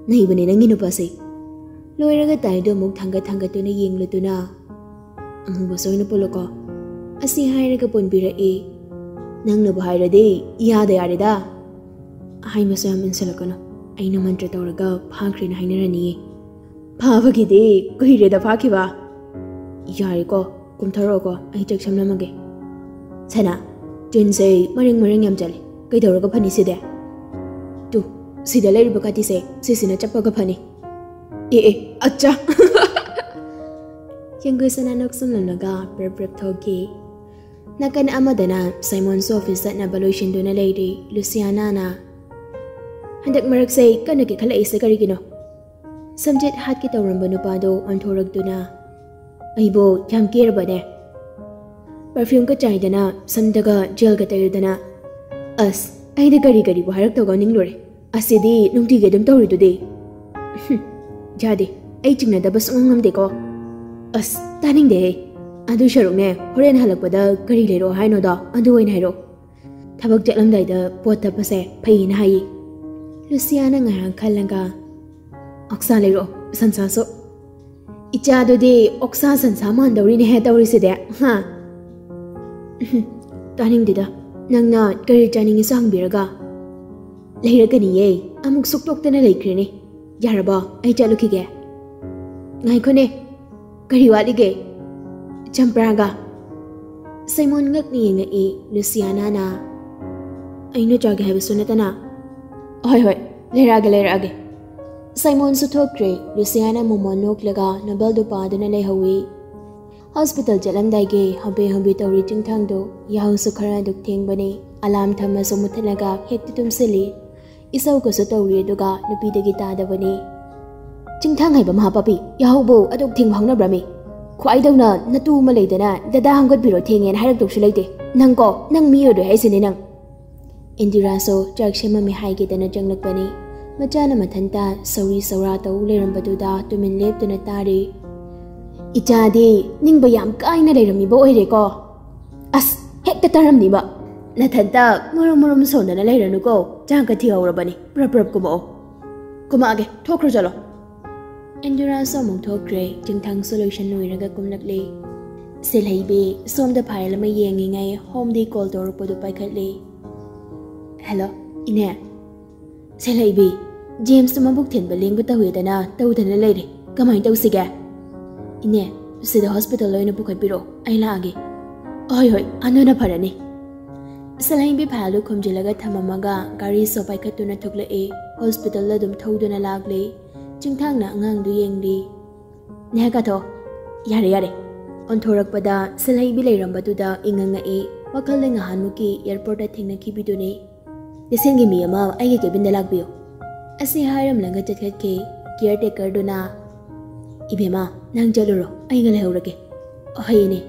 ꯅꯩꯕꯅꯦ ꯅꯪꯒꯤ ꯅꯨꯄꯥꯁꯦ꯫" ꯂꯣꯏꯔꯒ ꯇꯥꯏꯗꯣ ꯑꯃꯨꯛ ꯊꯥꯡꯒꯠ ꯊꯥꯡꯒꯠꯇꯨꯅ ꯌꯦꯡꯂꯨꯗꯨꯅ, "ꯑꯃꯨꯕꯁꯨ ꯑꯣꯏꯅ ꯄꯨꯜꯂꯨꯀꯣ꯫" ꯑꯁꯤ ꯍꯥꯏꯔꯒ ꯄꯨꯟꯕꯤꯔꯛꯏ꯫ "ꯅꯪꯅꯕꯨ ꯍꯥꯏꯔꯗꯤ ꯏꯌꯥꯗ ꯌꯥꯔꯦꯗ꯫" "ꯑꯍꯥꯏꯕꯁꯨ ꯌꯥꯝ ꯏꯟꯁꯤꯜꯂꯛꯀꯅꯨ꯫ ꯑꯩꯅ ꯃꯟꯇ꯭ꯔ ꯇꯧꯔꯒ ꯐꯥꯈ꯭ꯔꯦꯅ ꯍꯥꯏꯅꯔꯅꯤꯌꯦ꯫" "ꯐꯥꯕꯒꯤꯗꯤ ꯀꯨꯏꯔꯦꯗ ꯐꯥꯈꯤꯕ꯫" "ꯌꯥꯔꯦꯀꯣ, ꯀꯨꯝꯊꯔꯛꯑꯣꯀꯣ, ꯑꯩ ꯆꯥꯛ ꯁꯝꯂꯝꯃꯒꯦ꯫" "ꯁꯅꯥ, ꯆꯤꯟꯁꯦ ꯃꯔꯦꯡ ꯃꯔꯦꯡ ꯌꯥꯝ ꯆꯠꯂꯦ꯫ ꯀꯩꯗꯧꯔꯒ ꯐꯅꯤ ꯁꯤꯗꯤ? ꯇꯨ, ꯁꯤꯗ ꯂꯩꯔꯤꯕ ꯀꯥꯇꯤꯁꯦ, ꯁꯤꯁꯤꯅ ꯆꯞꯄꯒ ꯐꯅꯤ꯫ ꯑꯦ, ꯑꯦ, ꯑꯠꯆꯥ!" ꯌꯥꯡꯒꯣꯏ ꯁꯅꯥ ꯅꯣꯛꯁꯝꯂꯝꯂꯒ ꯄ꯭ꯔꯞ ꯄ꯭ꯔꯞ ꯊꯣꯛꯈꯤ꯫ ꯅꯥꯀꯟ ꯑꯃꯗꯅ ꯁꯥꯏꯃꯣꯟꯁꯨ ꯑꯣꯐꯤꯁ ꯆꯠꯅꯕ ꯂꯣꯏꯁꯤꯟꯗꯨꯅ ꯂꯩꯔꯤ꯫ ꯂꯨꯁꯤꯌꯥꯅꯥꯅ, "ꯍꯟꯗꯛ ꯃꯔꯛꯁꯦ ꯀꯟꯅ ꯀꯦꯈꯠꯂꯛꯏꯁꯦ ꯀꯔꯤꯒꯤꯅꯣ?" ꯁꯝꯖꯦꯠ ꯍꯥꯠꯀꯦ ꯇꯧꯔꯝꯕ ꯅꯨꯄꯥꯗꯣ ꯑꯣꯟꯊꯣꯔꯛꯇꯨꯅ, "ꯑꯩꯕꯨ ꯌꯥꯝ ꯀꯦꯔꯕꯅꯦ꯫ ꯄꯔꯐ꯭ꯌꯨꯝꯒ ꯆꯥꯏꯗꯅ, ꯁꯝꯗꯒ ꯖꯦꯜꯒ ꯇꯩꯔꯗꯅ꯫ ꯑꯁ, ꯑꯩꯗꯤ ꯀꯔꯤ ꯀꯔꯤꯕꯨ ꯍꯥꯏꯔꯛꯇꯧꯒ ꯅꯤꯡꯂꯨꯔꯦ꯫ ꯑꯁꯤꯗꯤ ꯅꯨꯡꯇꯤꯒꯤ ꯑꯗꯨꯝ ꯇꯧꯔꯤꯗꯨꯗꯤ꯫" "ꯍꯨꯝ, ꯌꯥꯗꯦ, ꯑꯩ ꯆꯤꯡꯅꯗꯕ ꯁꯨꯡꯉꯝ ꯉꯝꯗꯦꯀꯣ꯫" "ꯑꯁ, ꯇꯥꯅꯤꯡꯗꯦꯍꯦ꯫ ꯑꯗꯨ ꯁꯔꯨꯛꯅꯦ, ꯍꯣꯔꯦꯟ ꯍꯜꯂꯛꯄꯗ ꯀꯔꯤ ꯂꯩꯔꯛꯑꯣ ꯍꯥꯏꯅꯣꯗꯣ, ꯑꯗꯨ ꯑꯣꯏꯅ ꯍꯥꯏꯔꯛꯑꯣ꯫ ꯊꯕꯛ ꯆꯠꯂꯝꯗꯥꯏꯗ ꯄꯣꯠ ꯇꯞꯄꯁꯦ ꯐꯩꯌꯦꯅ ꯍꯥꯏꯌꯦ꯫" ꯂꯨꯁꯤꯌꯥꯅ ꯉꯥꯏꯍꯥꯛ ꯈꯜꯂꯒ, "ꯑꯣꯛꯁꯥ ꯂꯩꯔꯛꯑꯣ, ꯁꯟꯁꯥꯁꯨ꯫" "ꯏꯆꯥꯗꯨꯗꯤ ꯑꯣꯛꯁꯥ ꯁꯟꯁꯥ ꯃꯥꯟꯗꯧꯔꯤꯅꯦꯍꯦ ꯇꯧꯔꯤꯁꯤꯗꯤ, ꯍꯥ?" "ꯎꯝꯍꯨꯝ, ꯇꯥꯅꯤꯡꯗꯦꯗ, ꯅꯪꯅ ꯀꯔꯤ ꯆꯥꯅꯤꯡꯉꯤꯁꯨ ꯍꯪꯕꯤꯔꯒ꯫" "ꯂꯩꯔꯛꯀꯅꯤꯌꯦ, ꯑꯃꯨꯛ ꯁꯨꯛꯇꯣꯛꯇꯅ ꯂꯩꯈ꯭ꯔꯦꯅꯦ꯫ ꯌꯥꯔꯕꯣ? ꯑꯩ ꯆꯠꯂꯨꯈꯤꯒꯦ꯫" "ꯉꯥꯏꯈꯣꯅꯦ, ꯀꯔꯤ ꯋꯥꯠꯂꯤꯒꯦ?" "ꯆꯝꯄ꯭ꯔꯥꯒ꯫" ꯁꯥꯏꯃꯣꯟ ꯉꯛꯅ ꯌꯦꯡꯉꯛꯏ꯫ ꯂꯨꯁꯤꯌꯥꯅꯥꯅ, "ꯑꯩꯅ ꯆꯥꯒꯦ ꯍꯥꯏꯕꯁꯨ ꯅꯠꯇꯅ꯫" "ꯍꯣꯏ, ꯍꯣꯏ, ꯂꯩꯔꯛꯑꯒꯦ, ꯂꯩꯔꯛꯑꯒꯦ꯫" ꯁꯥꯏꯃꯣꯟꯁꯨ ꯊꯣꯛꯈ꯭ꯔꯦ꯫ ꯂꯨꯁꯤꯌꯥꯅ ꯃꯣꯃꯣꯟ ꯅꯣꯛꯂꯒ ꯅꯣꯕꯦꯜꯗꯨ ꯄꯥꯗꯨꯅ ꯂꯩꯍꯧꯏ꯫ ꯍꯣꯁꯄꯤꯇꯥꯜ ꯆꯠꯂꯝꯗꯥꯏꯒꯤ ꯍꯣꯕꯦ ꯍꯣꯕꯦ ꯇꯧꯔꯤ ꯆꯤꯡꯊꯥꯡꯗꯣ꯫ ꯌꯥꯍꯧꯁꯨ ꯈꯔ ꯑꯗꯨꯛ ꯊꯦꯡꯕꯅꯤ꯫ ꯑꯂꯥꯝ ꯊꯝꯃꯁꯨ ꯃꯨꯠꯊꯠꯂꯒ ꯍꯦꯛꯇ ꯇꯨꯝꯁꯤꯜꯂꯤ꯫ ꯏꯁꯧꯒꯁꯨ ꯇꯧꯔꯤ, ꯑꯗꯨꯒ ꯅꯨꯄꯤꯗꯒꯤ ꯇꯥꯗꯕꯅꯤ꯫ "ꯆꯤꯡꯊꯥꯡ ꯍꯥꯏꯕ ꯃꯍꯥꯄꯥꯄꯤ, ꯌꯥꯍꯧꯕꯨ ꯑꯗꯨꯛ ꯊꯦꯡꯕ ꯍꯧꯅꯕ꯭ꯔꯃꯤ? ꯈ꯭ꯋꯥꯏꯗꯧꯅ ꯅꯇꯨ ꯑꯃ ꯂꯩꯗꯅ ꯗꯗꯥ ꯍꯧꯒꯠꯄꯤꯔꯣ ꯊꯦꯡꯉꯦꯅ ꯍꯥꯏꯔꯛꯇꯧꯁꯨ ꯂꯩꯇꯦ꯫ ꯅꯪꯀꯣ, ꯅꯪ ꯃꯤ ꯑꯣꯏꯔꯣꯏ ꯍꯥꯏꯁꯤꯅꯤ ꯅꯪ꯫" ꯏꯟꯗꯤꯔꯥꯁꯨ ꯆꯥꯛ ꯁꯦꯝꯃꯝꯃꯤ ꯍꯥꯏꯒꯦꯗꯅ ꯆꯪꯂꯛꯄꯅꯤ꯫ ꯃꯆꯥꯅ ꯃꯊꯟꯇ ꯁꯧꯔꯤ ꯁꯧꯔꯥ ꯇꯧ ꯂꯩꯔꯝꯕꯗꯨꯗ ꯇꯨꯃꯤꯟ ꯂꯦꯞꯇꯨꯅ ꯇꯥꯔꯤ꯫ "ꯏꯆꯥꯗꯤ ꯅꯤꯡꯕ ꯌꯥꯝ ꯀꯥꯏꯅ ꯂꯩꯔꯝꯃꯤꯕ ꯑꯣꯏꯔꯦꯀꯣ꯫ ꯑꯁ, ꯍꯦꯛꯇ ꯇꯥꯔꯝꯅꯤꯕ꯫ ꯅꯊꯟꯇ ꯃꯔꯨꯝ ꯃꯔꯨꯝ ꯁꯣꯟꯗꯅ ꯂꯩꯔꯅꯨꯀꯣ, ꯆꯥꯛꯀ ꯊꯤꯍꯧꯔꯕꯅꯤ꯫ ꯄ꯭ꯔꯞ ꯄ꯭ꯔꯞ ꯀꯨꯝꯃꯛꯑꯣ꯫ ꯀꯨꯝꯃꯛꯑꯒꯦ, ꯊꯣꯛꯈ꯭ꯔꯣ ꯆꯠꯂꯣ꯫" ꯏꯟꯗꯤꯔꯥꯁꯨ ꯑꯃꯨꯛ ꯊꯣꯛꯈ꯭ꯔꯦ꯫ ꯆꯤꯡꯊꯥꯡꯁꯨ ꯂꯣꯏꯁꯟ ꯂꯣꯏꯔꯒ ꯀꯨꯝꯂꯛꯂꯦ꯫ ꯁꯦꯜꯍꯩꯕꯤ ꯁꯣꯝꯗ ꯐꯥꯏꯜ ꯑꯃ ꯌꯦꯡꯉꯤꯉꯩ ꯍꯣꯝꯗꯤ ꯀꯣꯜ ꯇꯧꯔꯛꯄꯗꯨ ꯄꯥꯏꯈꯠꯂꯦ꯫ "ꯍꯦꯜꯂꯣ, ꯏꯅꯦ꯫" "ꯁꯦꯜꯍꯩꯕꯤ, ꯖꯦꯝꯁꯇꯨ ꯃꯕꯨꯛ ꯊꯤꯟꯕ ꯂꯦꯡꯕ ꯇꯧꯋꯦꯗꯅ ꯇꯧꯗꯅ ꯂꯩꯔꯦ꯫ ꯀꯃꯥꯏꯅ ꯇꯧꯁꯤꯒꯦ?" "ꯏꯅꯦ, ꯁꯤꯗ ꯍꯣꯁꯄꯤꯇꯥꯜ ꯑꯣꯏꯅ ꯄꯨꯈꯠꯄꯤꯔꯛꯑꯣ, ꯑꯩ ꯂꯥꯛꯑꯒꯦ꯫" "ꯍꯣꯏ, ꯍꯣꯏ, ꯑꯗꯨꯅ ꯐꯔꯅꯤ꯫" ꯁꯦꯜꯍꯩꯕꯤ ꯐꯥꯏꯜꯗꯨ ꯈꯨꯝꯖꯤꯜꯂꯒ ꯊꯝꯃꯝꯃꯒ ꯒꯥꯔꯤꯁꯨ ꯄꯥꯏꯈꯠꯇꯨꯅ ꯊꯣꯛꯂꯛꯑꯦ꯫ ꯍꯣꯁꯄꯤꯇꯥꯜꯗ ꯑꯗꯨꯝ ꯊꯧꯗꯨꯅ ꯂꯥꯛꯂꯦ꯫ ꯆꯤꯡꯊꯥꯡꯅ ꯑꯉꯥꯡꯗꯨ ꯌꯦꯡꯂꯤ꯫ "ꯅꯦꯍꯥ ꯀꯥꯊꯣꯛ꯫ ꯌꯥꯔꯦ, ꯌꯥꯔꯦ꯫" ꯑꯣꯟꯊꯣꯔꯛꯄꯗ ꯁꯦꯜꯍꯩꯕꯤ ꯂꯩꯔꯝꯕꯗꯨꯗ ꯏꯉꯛꯉꯛꯏ꯫ ꯋꯥꯈꯜꯗ ꯉꯍꯥꯟꯃꯨꯛꯀꯤ ꯑꯦꯌꯥꯔꯄꯣꯔꯠꯇ ꯊꯦꯡꯅꯈꯤꯕꯤꯗꯨꯅꯤ꯫ "ꯀꯩꯊꯦꯜꯒꯤ ꯃꯤ ꯑꯃ ꯑꯩꯒꯤ ꯀꯦꯕꯤꯟꯗ ꯂꯥꯛꯄꯤꯌꯨ꯫" ꯑꯁꯤ ꯍꯥꯏꯔꯝꯂꯒ ꯆꯠꯈꯠꯈꯤ꯫ ꯀꯤꯌꯔ ꯇꯦꯀꯔꯗꯨꯅ, "ꯏꯕꯦꯝꯃ, ꯅꯪ ꯆꯠꯂꯨꯔꯣ, ꯑꯩꯒ ꯂꯩꯍꯧꯔꯒꯦ꯫" "ꯍꯣꯏ, ꯏꯅꯦ꯫"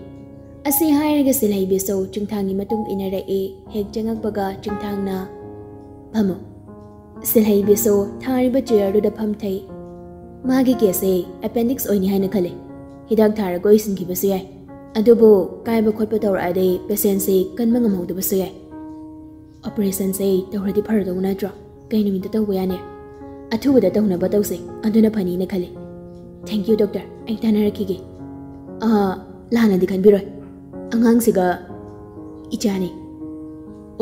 ꯑꯁꯤ ꯍꯥꯏꯔꯒ ꯁꯦꯜꯍꯩꯕꯤꯁꯨ ꯆꯤꯡꯊꯥꯡꯒꯤ ꯃꯇꯨꯡ ꯏꯟꯅꯔꯛꯏ꯫ ꯍꯦꯛ ꯆꯪꯉꯛꯄꯒ ꯆꯤꯡꯊꯥꯡꯅ, "ꯐꯝꯃꯣ꯫" ꯁꯦꯜꯍꯩꯕꯤꯁꯨ ꯊꯥꯔꯤꯕ ꯆꯤꯌꯔꯗꯨꯗ ꯐꯝꯊꯩ꯫ "ꯃꯥꯒꯤ ꯀꯦꯁꯁꯦ ꯑꯦꯄꯦꯟꯗꯤꯛꯁ ꯑꯣꯏꯅꯤ ꯍꯥꯏꯅ ꯈꯜꯂꯤ꯫ ꯍꯤꯗꯥꯛ ꯊꯥꯔꯒ ꯑꯣꯏꯁꯤꯟꯈꯤꯕꯁꯨ ꯌꯥꯏ꯫ ꯑꯗꯨꯕꯨ ꯀꯥꯏꯕ ꯈꯣꯠꯄ ꯇꯧꯔꯛꯑꯗꯤ ꯄꯦꯁꯦꯟꯁꯦ ꯀꯟꯕ ꯉꯝꯍꯧꯗꯕꯁꯨ ꯌꯥꯏ꯫ ꯑꯣꯄꯔꯦꯁꯟꯁꯦ ꯇꯧꯔꯗꯤ ꯐꯔꯗꯧ ꯅꯠꯇ꯭ꯔꯣ? ꯀꯩ ꯅꯨꯃꯤꯠꯇ ꯇꯧꯕ ꯌꯥꯅꯤ? ꯑꯊꯨꯕꯗ ꯇꯧꯅꯕ ꯇꯧꯁꯦ, ꯑꯗꯨꯅ ꯐꯅꯤꯅ ꯈꯜꯂꯤ꯫ Thank you, doctor. ꯑꯩ ꯇꯥꯟꯅꯔꯛꯈꯤꯒꯦ꯫ ꯑꯥ, ꯂꯥꯟꯅꯗꯤ ꯈꯟꯕꯤꯔꯣꯏ꯫ ꯑꯉꯥꯡꯁꯤꯒ ꯏꯆꯥꯅꯤ꯫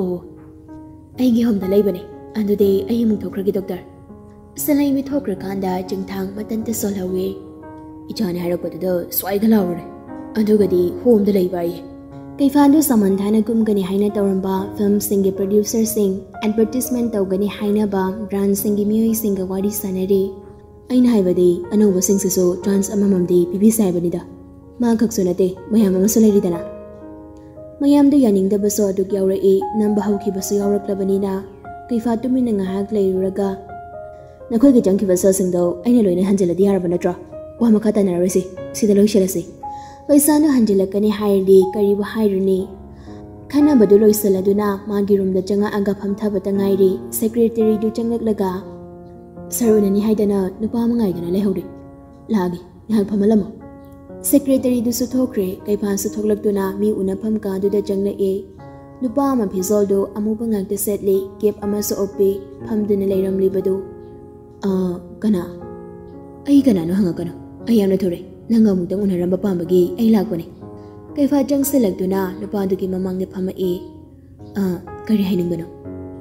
ꯑꯣ, ꯑꯩꯒꯤ ꯍꯣꯝꯗ ꯂꯩꯕꯅꯦ꯫ ꯑꯗꯨꯗꯤ ꯑꯩ ꯑꯃꯨꯛ ꯊꯣꯛꯈ꯭ꯔꯒꯦ, ꯗꯣꯛꯇꯔ꯫ ꯁꯦꯜꯍꯩꯕꯤ ꯊꯣꯛꯈ꯭ꯔꯀꯥꯟꯗ ꯆꯤꯡꯊꯥꯡ ꯃꯇꯟꯇ ꯁꯣꯜꯍꯧꯋꯦ꯫ ꯏꯆꯥꯅꯤ ꯍꯥꯏꯔꯛꯄꯗꯨꯗ ꯁ꯭ꯋꯥꯏꯗ ꯂꯥꯎꯔꯨꯔꯦ꯫ ꯑꯗꯨꯒꯗꯤ ꯍꯣꯝꯗ ꯂꯩꯕ ꯑꯩ꯫ ꯀꯩꯐꯥꯟꯗꯨ ꯁꯃꯟꯊꯥꯅ ꯀꯨꯝꯒꯅꯤ ꯍꯥꯏꯅ ꯇꯧꯔꯝꯕ ꯐꯤꯜꯝꯁꯤꯡꯒꯤ ꯄ꯭ꯔꯣꯗ꯭ꯌꯨꯁꯔꯁꯤꯡ, ꯑꯦꯗꯚꯔꯇꯤꯁꯃꯦꯟ ꯇꯧꯒꯅꯤ ꯍꯥꯏꯅꯕ ꯕ꯭ꯔꯥꯟꯁꯤꯡꯒꯤ ꯃꯤꯑꯣꯏꯁꯤꯡꯒ ꯋꯥꯔꯤ ꯁꯥꯟꯅꯔꯤ꯫ ꯑꯩꯅ ꯍꯥꯏꯕꯗꯤ ꯑꯅꯧꯕꯁꯤꯡꯁꯤꯁꯨ ꯆꯥꯟꯁ ꯑꯃꯃꯝꯗꯤ ꯄꯤꯕꯤꯁꯦ ꯍꯥꯏꯕꯅꯤꯗ꯫ ꯃꯥ ꯈꯛꯁꯨ ꯅꯠꯇꯦ, ꯃꯌꯥꯝ ꯑꯃꯁꯨ ꯂꯩꯔꯤꯗꯅ꯫ ꯃꯌꯥꯝꯗꯨ ꯌꯥꯅꯤꯡꯗꯕꯁꯨ ꯑꯗꯨꯛ ꯌꯥꯎꯔꯛꯏ, ꯅꯝꯕ ꯍꯧꯈꯤꯕꯁꯨ ꯌꯥꯎꯔꯛꯂꯕꯅꯤꯅ, ꯀꯩꯐꯥ ꯇꯨꯃꯤꯟꯅ ꯉꯥꯏꯍꯥꯛ ꯂꯩꯔꯨꯔꯒ, "ꯅꯈꯣꯏꯒꯤ ꯆꯪꯈꯤꯕ ꯁꯦꯜꯁꯤꯡꯗꯣ ꯑꯩꯅ ꯂꯣꯏꯅ ꯍꯟꯖꯤꯜꯂꯗꯤ ꯌꯥꯔꯕ ꯅꯠꯇ꯭ꯔꯣ? ꯋꯥ ꯃꯈꯥ ꯇꯥꯅꯔꯣꯏꯁꯤ, ꯁꯤꯗ ꯂꯣꯏꯁꯤꯜꯂꯁꯤ꯫ ꯄꯩꯁꯥꯅ ꯍꯟꯖꯤꯜꯂꯛꯀꯅꯤ ꯍꯥꯏꯔꯗꯤ ꯀꯔꯤꯕꯨ ꯍꯥꯏꯔꯨꯅꯤ?" ꯈꯟꯅꯕꯗꯨ ꯂꯣꯏꯁꯤꯜꯂꯗꯨꯅ ꯃꯥꯒꯤ ꯔꯨꯝꯗ ꯆꯪꯉꯛꯑꯒ ꯐꯝꯊꯕꯇ ꯉꯥꯏꯔꯤ꯫ ꯁꯦꯀ꯭ꯔꯦꯇꯔꯤꯗꯨ ꯆꯪꯂꯛꯂꯒ, "ꯁꯥꯔ ꯎꯅꯅꯤ ꯍꯥꯏꯗꯅ ꯅꯨꯄꯥ ꯑꯃ ꯉꯥꯏꯗꯨꯅ ꯂꯩꯍꯧꯔꯦ, ꯂꯥꯛꯑꯒꯦ, ꯉꯥꯏꯍꯥꯛ ꯐꯝꯍꯜꯂꯝꯃꯣ꯫" ꯁꯦꯀ꯭ꯔꯦꯇꯔꯤꯗꯨꯁꯨ ꯊꯣꯛꯈ꯭ꯔꯦ꯫ ꯀꯩꯐꯥꯁꯨ ꯊꯣꯛꯂꯛꯇꯨꯅ ꯃꯤ ꯎꯅꯐꯝ ꯀꯥꯗꯨꯗ ꯆꯪꯂꯛꯑꯦ꯫ ꯅꯨꯄꯥ ꯑꯃ ꯐꯤꯖꯣꯜꯗꯨ ꯑꯃꯨꯕ ꯉꯥꯛꯇ ꯁꯦꯠꯂꯤ, ꯀꯦꯞ ꯑꯃꯁꯨ ꯎꯞꯄꯤ, ꯐꯝꯗꯨꯅ ꯂꯩꯔꯝꯂꯤꯕꯗꯨ꯫ "ꯑ, ꯀꯅꯥ?" "ꯑꯩ ꯀꯅꯥꯅꯣ ꯍꯪꯉꯛꯀꯅꯨ, ꯑꯩ ꯌꯥꯝꯅ ꯊꯨꯔꯦ꯫ ꯅꯪꯒ ꯑꯃꯨꯛꯇꯪ ꯎꯅꯔꯝꯕ ꯄꯥꯝꯕꯒꯤ ꯑꯩ ꯂꯥꯛꯄꯅꯦ꯫" ꯀꯩꯐꯥ ꯆꯪꯁꯤꯜꯂꯛꯇꯨꯅ ꯅꯨꯄꯥꯗꯨꯒꯤ ꯃꯃꯥꯡꯗ ꯐꯝꯃꯛꯏ꯫ "ꯑ, ꯀꯔꯤ ꯍꯥꯏꯅꯤꯡꯕꯅꯣ?"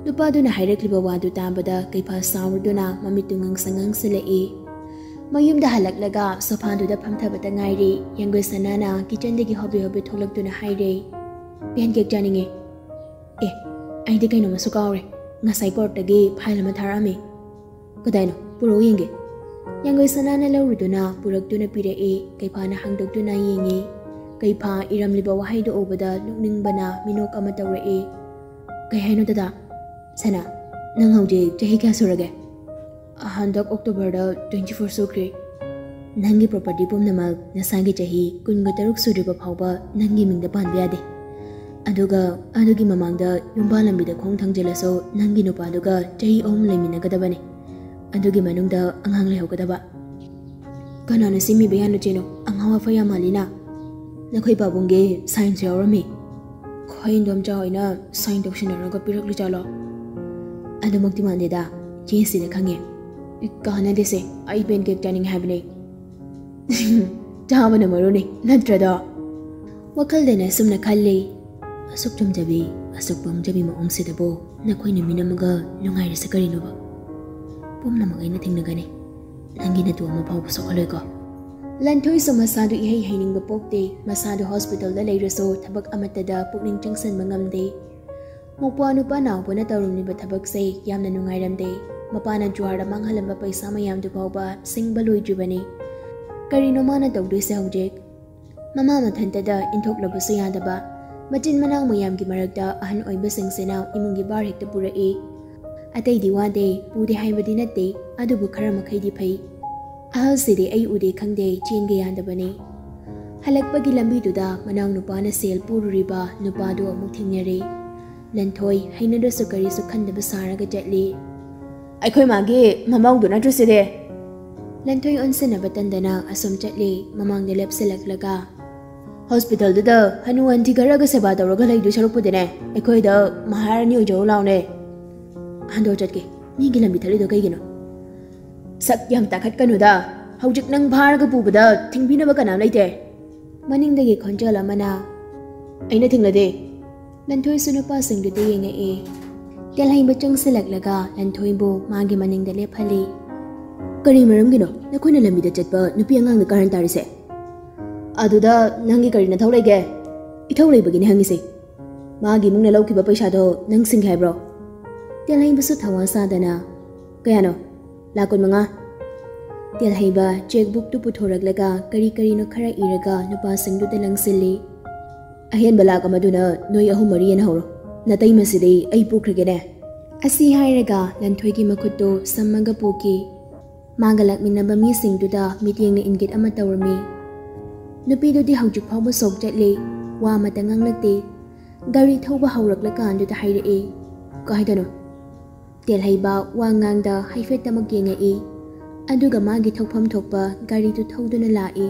ꯅꯨꯄꯥꯗꯨꯅ ꯍꯥꯏꯔꯛꯂꯤꯕ ꯋꯥꯗꯨ ꯇꯥꯕꯗ ꯀꯩꯐꯥ ꯁꯥꯎꯔꯗꯨꯅ ꯃꯃꯤꯠꯇꯨ ꯉꯥꯡꯁꯪ ꯉꯥꯡꯁꯤꯜꯂꯛꯏ꯫ ꯃꯌꯨꯝꯗ ꯍꯜꯂꯛꯂꯒ ꯁꯣꯐꯥꯗꯨꯗ ꯐꯝꯊꯕꯇ ꯉꯥꯏꯔꯤ꯫ ꯌꯥꯡꯒꯣꯏ ꯁꯅꯥꯅ ꯀꯤꯆꯟꯗꯒꯤ ꯍꯣꯕꯦ ꯍꯣꯕꯦ ꯊꯣꯛꯂꯛꯇꯨꯅ ꯍꯥꯏꯔꯦ, "ꯄꯦꯟ ꯀꯦꯛ ꯆꯥꯅꯤꯡꯉꯦ꯫ ꯑꯦ, ꯑꯩꯗꯤ ꯀꯩꯅꯣꯝꯃꯁꯨ ꯀꯥꯎꯔꯦ, ꯉꯁꯥꯏ ꯀꯣꯔꯠꯇꯒꯤ ꯐꯥꯏꯜ ꯑꯃ ꯊꯥꯔꯛꯑꯝꯃꯤ꯫" "ꯀꯗꯥꯏꯅꯣ? ꯄꯨꯔꯛꯎ ꯌꯦꯡꯒꯦ꯫" ꯌꯥꯡꯒꯣꯏ ꯁꯅꯥꯅ ꯂꯧꯔꯨꯗꯨꯅ ꯄꯨꯔꯛꯇꯨꯅ ꯄꯤꯔꯛꯏ꯫ ꯀꯩꯐꯥꯅ ꯍꯥꯡꯗꯣꯛꯇꯨꯅ ꯌꯦꯡꯉꯤ꯫ ꯀꯩꯐꯥ ꯏꯔꯝꯂꯤꯕ ꯋꯥꯍꯩꯗꯨ ꯎꯕꯗ ꯅꯣꯛꯅꯤꯡꯕꯅ ꯃꯤꯅꯣꯛ ꯑꯃ ꯇꯧꯔꯛꯏ꯫ "ꯀꯩ ꯍꯥꯏꯅꯣ ꯗꯗꯥ?" "ꯁꯅꯥ, ꯅꯪ ꯍꯧꯖꯤꯛ ꯆꯍꯤ ꯀꯌꯥ ꯁꯨꯔꯒꯦ?" "ꯍꯟꯗꯛ ꯑꯣꯛꯇꯣꯕꯔꯗ twenty four ꯁꯨꯈ꯭ꯔꯦ꯫" "ꯅꯪꯒꯤ ꯄ꯭ꯔꯣꯄꯔꯇꯤ ꯄꯨꯝꯅꯃꯛ ꯅꯁꯥꯒꯤ ꯆꯍꯤ ꯀꯨꯟꯒ ꯇꯔꯨꯛ ꯁꯨꯗ꯭ꯔꯤꯕ ꯐꯥꯎꯕ ꯅꯪꯒꯤ ꯃꯤꯡꯗ ꯄꯥꯟꯕ ꯌꯥꯗꯦ꯫ ꯑꯗꯨꯒ ꯑꯗꯨꯒꯤ ꯃꯃꯥꯡꯗ ꯌꯨꯝ ꯄꯥꯜꯂꯝꯕꯤꯗ ꯈꯣꯡ ꯊꯥꯡꯖꯤꯜꯂꯁꯨ ꯅꯪꯒꯤ ꯅꯨꯄꯥꯗꯨꯒ ꯆꯍꯤ ꯑꯍꯨꯝ ꯂꯩꯃꯤꯟꯅꯒꯗꯕꯅꯤ꯫ ꯑꯗꯨꯒꯤ ꯃꯅꯨꯡꯗ ꯑꯉꯥꯡ ꯂꯩꯍꯧꯒꯗꯕ꯫" "ꯀꯅꯥꯅ ꯁꯦꯝꯃꯤꯕ ꯌꯥꯅꯣ ꯆꯦꯅꯣ? ꯑꯉꯥꯎ ꯑꯐꯩ ꯌꯥꯝ ꯃꯥꯜꯂꯤꯅ꯫ ꯅꯈꯣꯏ ꯄꯥꯕꯨꯡꯒꯤ ꯁꯥꯏꯟꯁꯨ ꯌꯥꯎꯔꯝꯃꯤ꯫" "ꯈꯣꯏ ꯏꯟꯗꯣꯝꯆꯥ ꯍꯣꯏꯅ ꯁꯥꯏꯟ ꯇꯧꯁꯤꯟꯅꯔꯒ ꯄꯤꯔꯛꯂꯤꯖꯥꯠꯂꯣ?" "ꯑꯗꯨꯃꯛꯇꯤ ꯃꯥꯟꯗꯦꯗ, ꯆꯦꯁꯤꯅ ꯈꯪꯉꯦ꯫" "ꯀꯥꯟꯅꯗꯦꯁꯦ, ꯑꯩ ꯄꯦꯟ ꯀꯦꯛ ꯆꯥꯅꯤꯡꯉꯦ ꯍꯥꯏꯕꯅꯦ꯫" "ꯆꯥꯕꯅ ꯃꯔꯨꯅꯤ ꯅꯠꯇ꯭ꯔꯗꯣ?" ꯋꯥꯈꯜꯗꯅ ꯑꯁꯨꯝꯅ ꯈꯜꯂꯤ, "ꯑꯁꯨꯛ ꯆꯝꯖꯕꯤ, ꯑꯁꯨꯛ ꯄꯪꯖꯕꯤ ꯃꯑꯣꯡꯁꯤꯗꯕꯨ ꯅꯈꯣꯏꯅ ꯃꯤꯅꯝꯃꯒ ꯅꯨꯡꯉꯥꯏꯔꯤꯁꯦ ꯀꯔꯤꯅꯣꯕ? ꯄꯨꯝꯅꯃꯛ ꯑꯩꯅ ꯊꯦꯡꯅꯒꯅꯤ꯫ ꯅꯪꯒꯤ ꯅꯇꯨ ꯑꯃ ꯐꯥꯎꯕ ꯁꯣꯛꯍꯜꯂꯣꯏꯀꯣ?" ꯂꯟꯊꯣꯏꯁꯨ ꯃꯁꯥꯗꯨ ꯏꯍꯩ ꯍꯩꯅꯤꯡꯕ ꯄꯣꯛꯇꯦ꯫ ꯃꯁꯥꯗꯨ ꯍꯣꯁꯄꯤꯇꯥꯜꯗ ꯂꯩꯔꯁꯨ ꯊꯕꯛ ꯑꯃꯠꯇꯗ ꯄꯨꯛꯅꯤꯡ ꯆꯪꯁꯟꯕ ꯉꯝꯗꯦ꯫ ꯃꯧꯄ꯭ꯋꯥ ꯅꯨꯄꯥ ꯅꯥꯎꯕꯅ ꯇꯧꯔꯝꯂꯤꯕ ꯊꯕꯛꯁꯦ ꯌꯥꯝꯅ ꯅꯨꯡꯉꯥꯏꯔꯝꯗꯦ꯫ ꯃꯄꯥꯅ ꯖꯨꯋꯥꯔꯗ ꯃꯥꯡꯍꯜꯂꯝꯕ ꯄꯩꯁꯥ ꯃꯌꯥꯝꯗꯨ ꯐꯥꯎꯕ ꯁꯤꯡꯕ ꯂꯣꯏꯗ꯭ꯔꯤꯕꯅꯤ꯫ ꯀꯔꯤꯅꯣ ꯃꯥꯅ ꯇꯧꯗꯣꯏꯁꯦ ꯍꯧꯖꯤꯛ? ꯃꯃꯥ ꯃꯊꯟꯇꯗ ꯏꯟꯊꯣꯛꯂꯕꯁꯨ ꯌꯥꯗꯕ, ꯃꯆꯤꯟ ꯃꯅꯥꯎ ꯃꯌꯥꯝꯒꯤ ꯃꯔꯛꯇ ꯑꯍꯟ ꯑꯣꯏꯕꯁꯤꯡꯁꯤꯅ ꯏꯃꯨꯡꯒꯤ ꯚꯥꯔ ꯍꯦꯛꯇ ꯄꯨꯔꯛꯏ꯫ ꯑꯇꯩꯗꯤ ꯋꯥꯗꯦ, ꯄꯨꯗꯦ ꯍꯥꯏꯕꯗꯤ ꯅꯠꯇꯦ, ꯑꯗꯨꯕꯨ ꯈꯔ ꯃꯈꯩꯗꯤ ꯐꯩ꯫ ꯑꯍꯜꯁꯤꯗꯤ ꯑꯩ ꯎꯗꯦ ꯈꯪꯗꯦ, ꯆꯦꯟꯒꯦ ꯌꯥꯗꯕꯅꯤ꯫ ꯍꯜꯂꯛꯄꯒꯤ ꯂꯝꯕꯤꯗꯨꯗ ꯃꯅꯥꯎꯅꯨꯄꯥꯅ ꯁꯦꯜ ꯄꯨꯔꯨꯔꯤꯕ ꯅꯨꯄꯥꯗꯨ ꯑꯃꯨꯛ ꯊꯦꯡꯅꯔꯦ꯫ ꯂꯟꯊꯣꯏ ꯍꯩꯅꯗ꯭ꯔꯁꯨ ꯀꯔꯤꯁꯨ ꯈꯟꯗꯕ ꯁꯥꯔꯒ ꯆꯠꯂꯤ꯫ "ꯑꯩꯈꯣꯏ ꯃꯥꯒꯤ ꯃꯃꯧꯗꯨ ꯅꯠꯇ꯭ꯔꯣ ꯁꯤꯗꯤ?" ꯂꯟꯊꯣꯏ ꯑꯣꯟꯁꯤꯟꯅꯕ ꯇꯟꯗꯅ ꯑꯁꯨꯝ ꯆꯠꯂꯤ, ꯃꯃꯥꯡꯗ ꯂꯦꯞꯁꯤꯜꯂꯛꯂꯒ꯫ "ꯍꯣꯁꯄꯤꯇꯥꯜꯗꯨꯗ ꯍꯅꯨ ꯍꯟꯊꯤ ꯈꯔꯒ ꯁꯦꯕꯥ ꯇꯧꯔꯒ ꯂꯩꯗꯣꯏ ꯁꯔꯨꯛꯄꯨꯗꯤꯅꯦ, ꯑꯩꯈꯣꯏꯗ ꯃꯍꯥꯔꯥꯅꯤ ꯑꯣꯏꯖꯧ ꯂꯥꯎꯅꯦ꯫ ꯍꯟꯗꯣꯛ ꯆꯠꯀꯦ, ꯃꯤꯒꯤ ꯂꯝꯕꯤ ꯊꯠꯂꯤꯗꯣ ꯀꯩꯒꯤꯅꯣ? ꯁꯛ ꯌꯥꯝ ꯇꯥꯈꯠꯀꯅꯨꯗ, ꯍꯧꯖꯤꯛ ꯅꯪ ꯐꯥꯔꯒ ꯄꯨꯕꯗ ꯊꯤꯡꯕꯤꯅꯕ ꯀꯅꯥꯝ ꯂꯩꯇꯦ꯫" ꯃꯅꯤꯡꯗꯒꯤ ꯈꯣꯟꯖꯦꯜ ꯑꯃꯅ, "ꯑꯩꯅ ꯊꯤꯡꯂꯗꯤ?" ꯂꯟꯊꯣꯏꯁꯨ ꯅꯨꯄꯥꯁꯤꯡꯗꯨꯗ ꯌꯦꯡꯉꯛꯑꯦ꯫ ꯇꯦꯜꯍꯩꯕ ꯆꯪꯁꯤꯜꯂꯛꯂꯒ ꯂꯟꯊꯣꯏꯕꯨ ꯃꯥꯒꯤ ꯃꯅꯤꯡꯗ ꯂꯦꯞꯍꯜꯂꯤ꯫ "ꯀꯔꯤ ꯃꯔꯝꯒꯤꯅꯣ ꯅꯈꯣꯏꯅ ꯂꯝꯕꯤꯗ ꯆꯠꯄ ꯅꯨꯄꯤ ꯑꯉꯥꯡꯗ ꯀꯥꯔꯟ ꯇꯥꯔꯤꯁꯦ? ꯑꯗꯨꯗ ꯅꯪꯒꯤ ꯀꯔꯤ ꯅꯊꯧ ꯂꯩꯒꯦ?" "ꯏꯊꯧ ꯂꯩꯕꯒꯤꯅꯦ ꯍꯪꯉꯤꯁꯦ꯫ ꯃꯥꯒꯤ ꯏꯃꯨꯡꯅ ꯂꯧꯈꯤꯕ ꯄꯩꯁꯥꯗꯣ ꯅꯪ ꯁꯤꯡꯒꯦ ꯍꯥꯏꯕ꯭ꯔꯣ?" ꯇꯦꯜꯍꯩꯕꯁꯨ ꯊꯧꯋꯥ ꯁꯥꯗꯅ, "ꯀꯌꯥꯅꯣ?" "ꯂꯥꯛ ꯀꯨꯟꯃꯉꯥ꯫" ꯇꯦꯜꯍꯩꯕ ꯆꯦꯛꯕꯨꯛꯇꯨ ꯄꯨꯊꯣꯔꯛꯂꯒ ꯀꯔꯤ ꯀꯔꯤꯅꯣ ꯈꯔ ꯏꯔꯒ ꯅꯨꯄꯥꯁꯤꯡꯗꯨꯗ ꯂꯪꯁꯤꯜꯂꯤ꯫ "ꯑꯍꯦꯟꯕ ꯂꯥꯛ ꯑꯃꯗꯨꯅ ꯅꯣꯏ ꯑꯍꯨꯝ ꯃꯔꯤ ꯌꯦꯟꯅꯍꯧꯔꯣ꯫ ꯅꯇꯩꯃꯁꯤꯗꯤ ꯑꯩ ꯄꯨꯈ꯭ꯔꯒꯦꯅꯦ꯫" ꯑꯁꯤ ꯍꯥꯏꯔꯒ ꯂꯟꯊꯣꯏꯒꯤ ꯃꯈꯨꯠꯇꯨ ꯁꯝꯃꯒ ꯄꯨꯈꯤ꯫ ꯃꯥꯒ ꯂꯥꯛꯃꯤꯟꯅꯕ ꯃꯤꯁꯤꯡꯗꯨꯗ ꯃꯤꯠꯌꯦꯡꯅ ꯏꯪꯒꯤꯠ ꯑꯃ ꯇꯧꯔꯝꯃꯤ꯫ ꯅꯨꯄꯤꯗꯨꯗꯤ ꯍꯧꯖꯤꯛ ꯐꯥꯎꯕ ꯁꯣꯛ ꯆꯠꯂꯤ, ꯋꯥ ꯑꯃꯠꯇ ꯉꯥꯡꯂꯛꯇꯦ꯫ ꯒꯥꯔꯤ ꯊꯧꯕ ꯍꯧꯔꯛꯂꯀꯥꯟꯗꯨꯗ ꯍꯥꯏꯔꯛꯏ, "ꯀꯥꯏꯗꯅꯣ?" ꯇꯦꯜꯍꯩꯕ ꯋꯥ ꯉꯥꯡꯗ ꯍꯥꯏꯐꯦꯠꯇꯃꯛ ꯌꯦꯡꯉꯛꯏ, ꯑꯗꯨꯒ ꯃꯥꯒꯤ ꯊꯣꯛꯐꯝ ꯊꯣꯛꯄ ꯒꯥꯔꯤꯗꯨ ꯊꯧꯗꯨꯅ ꯂꯥꯛꯏ꯫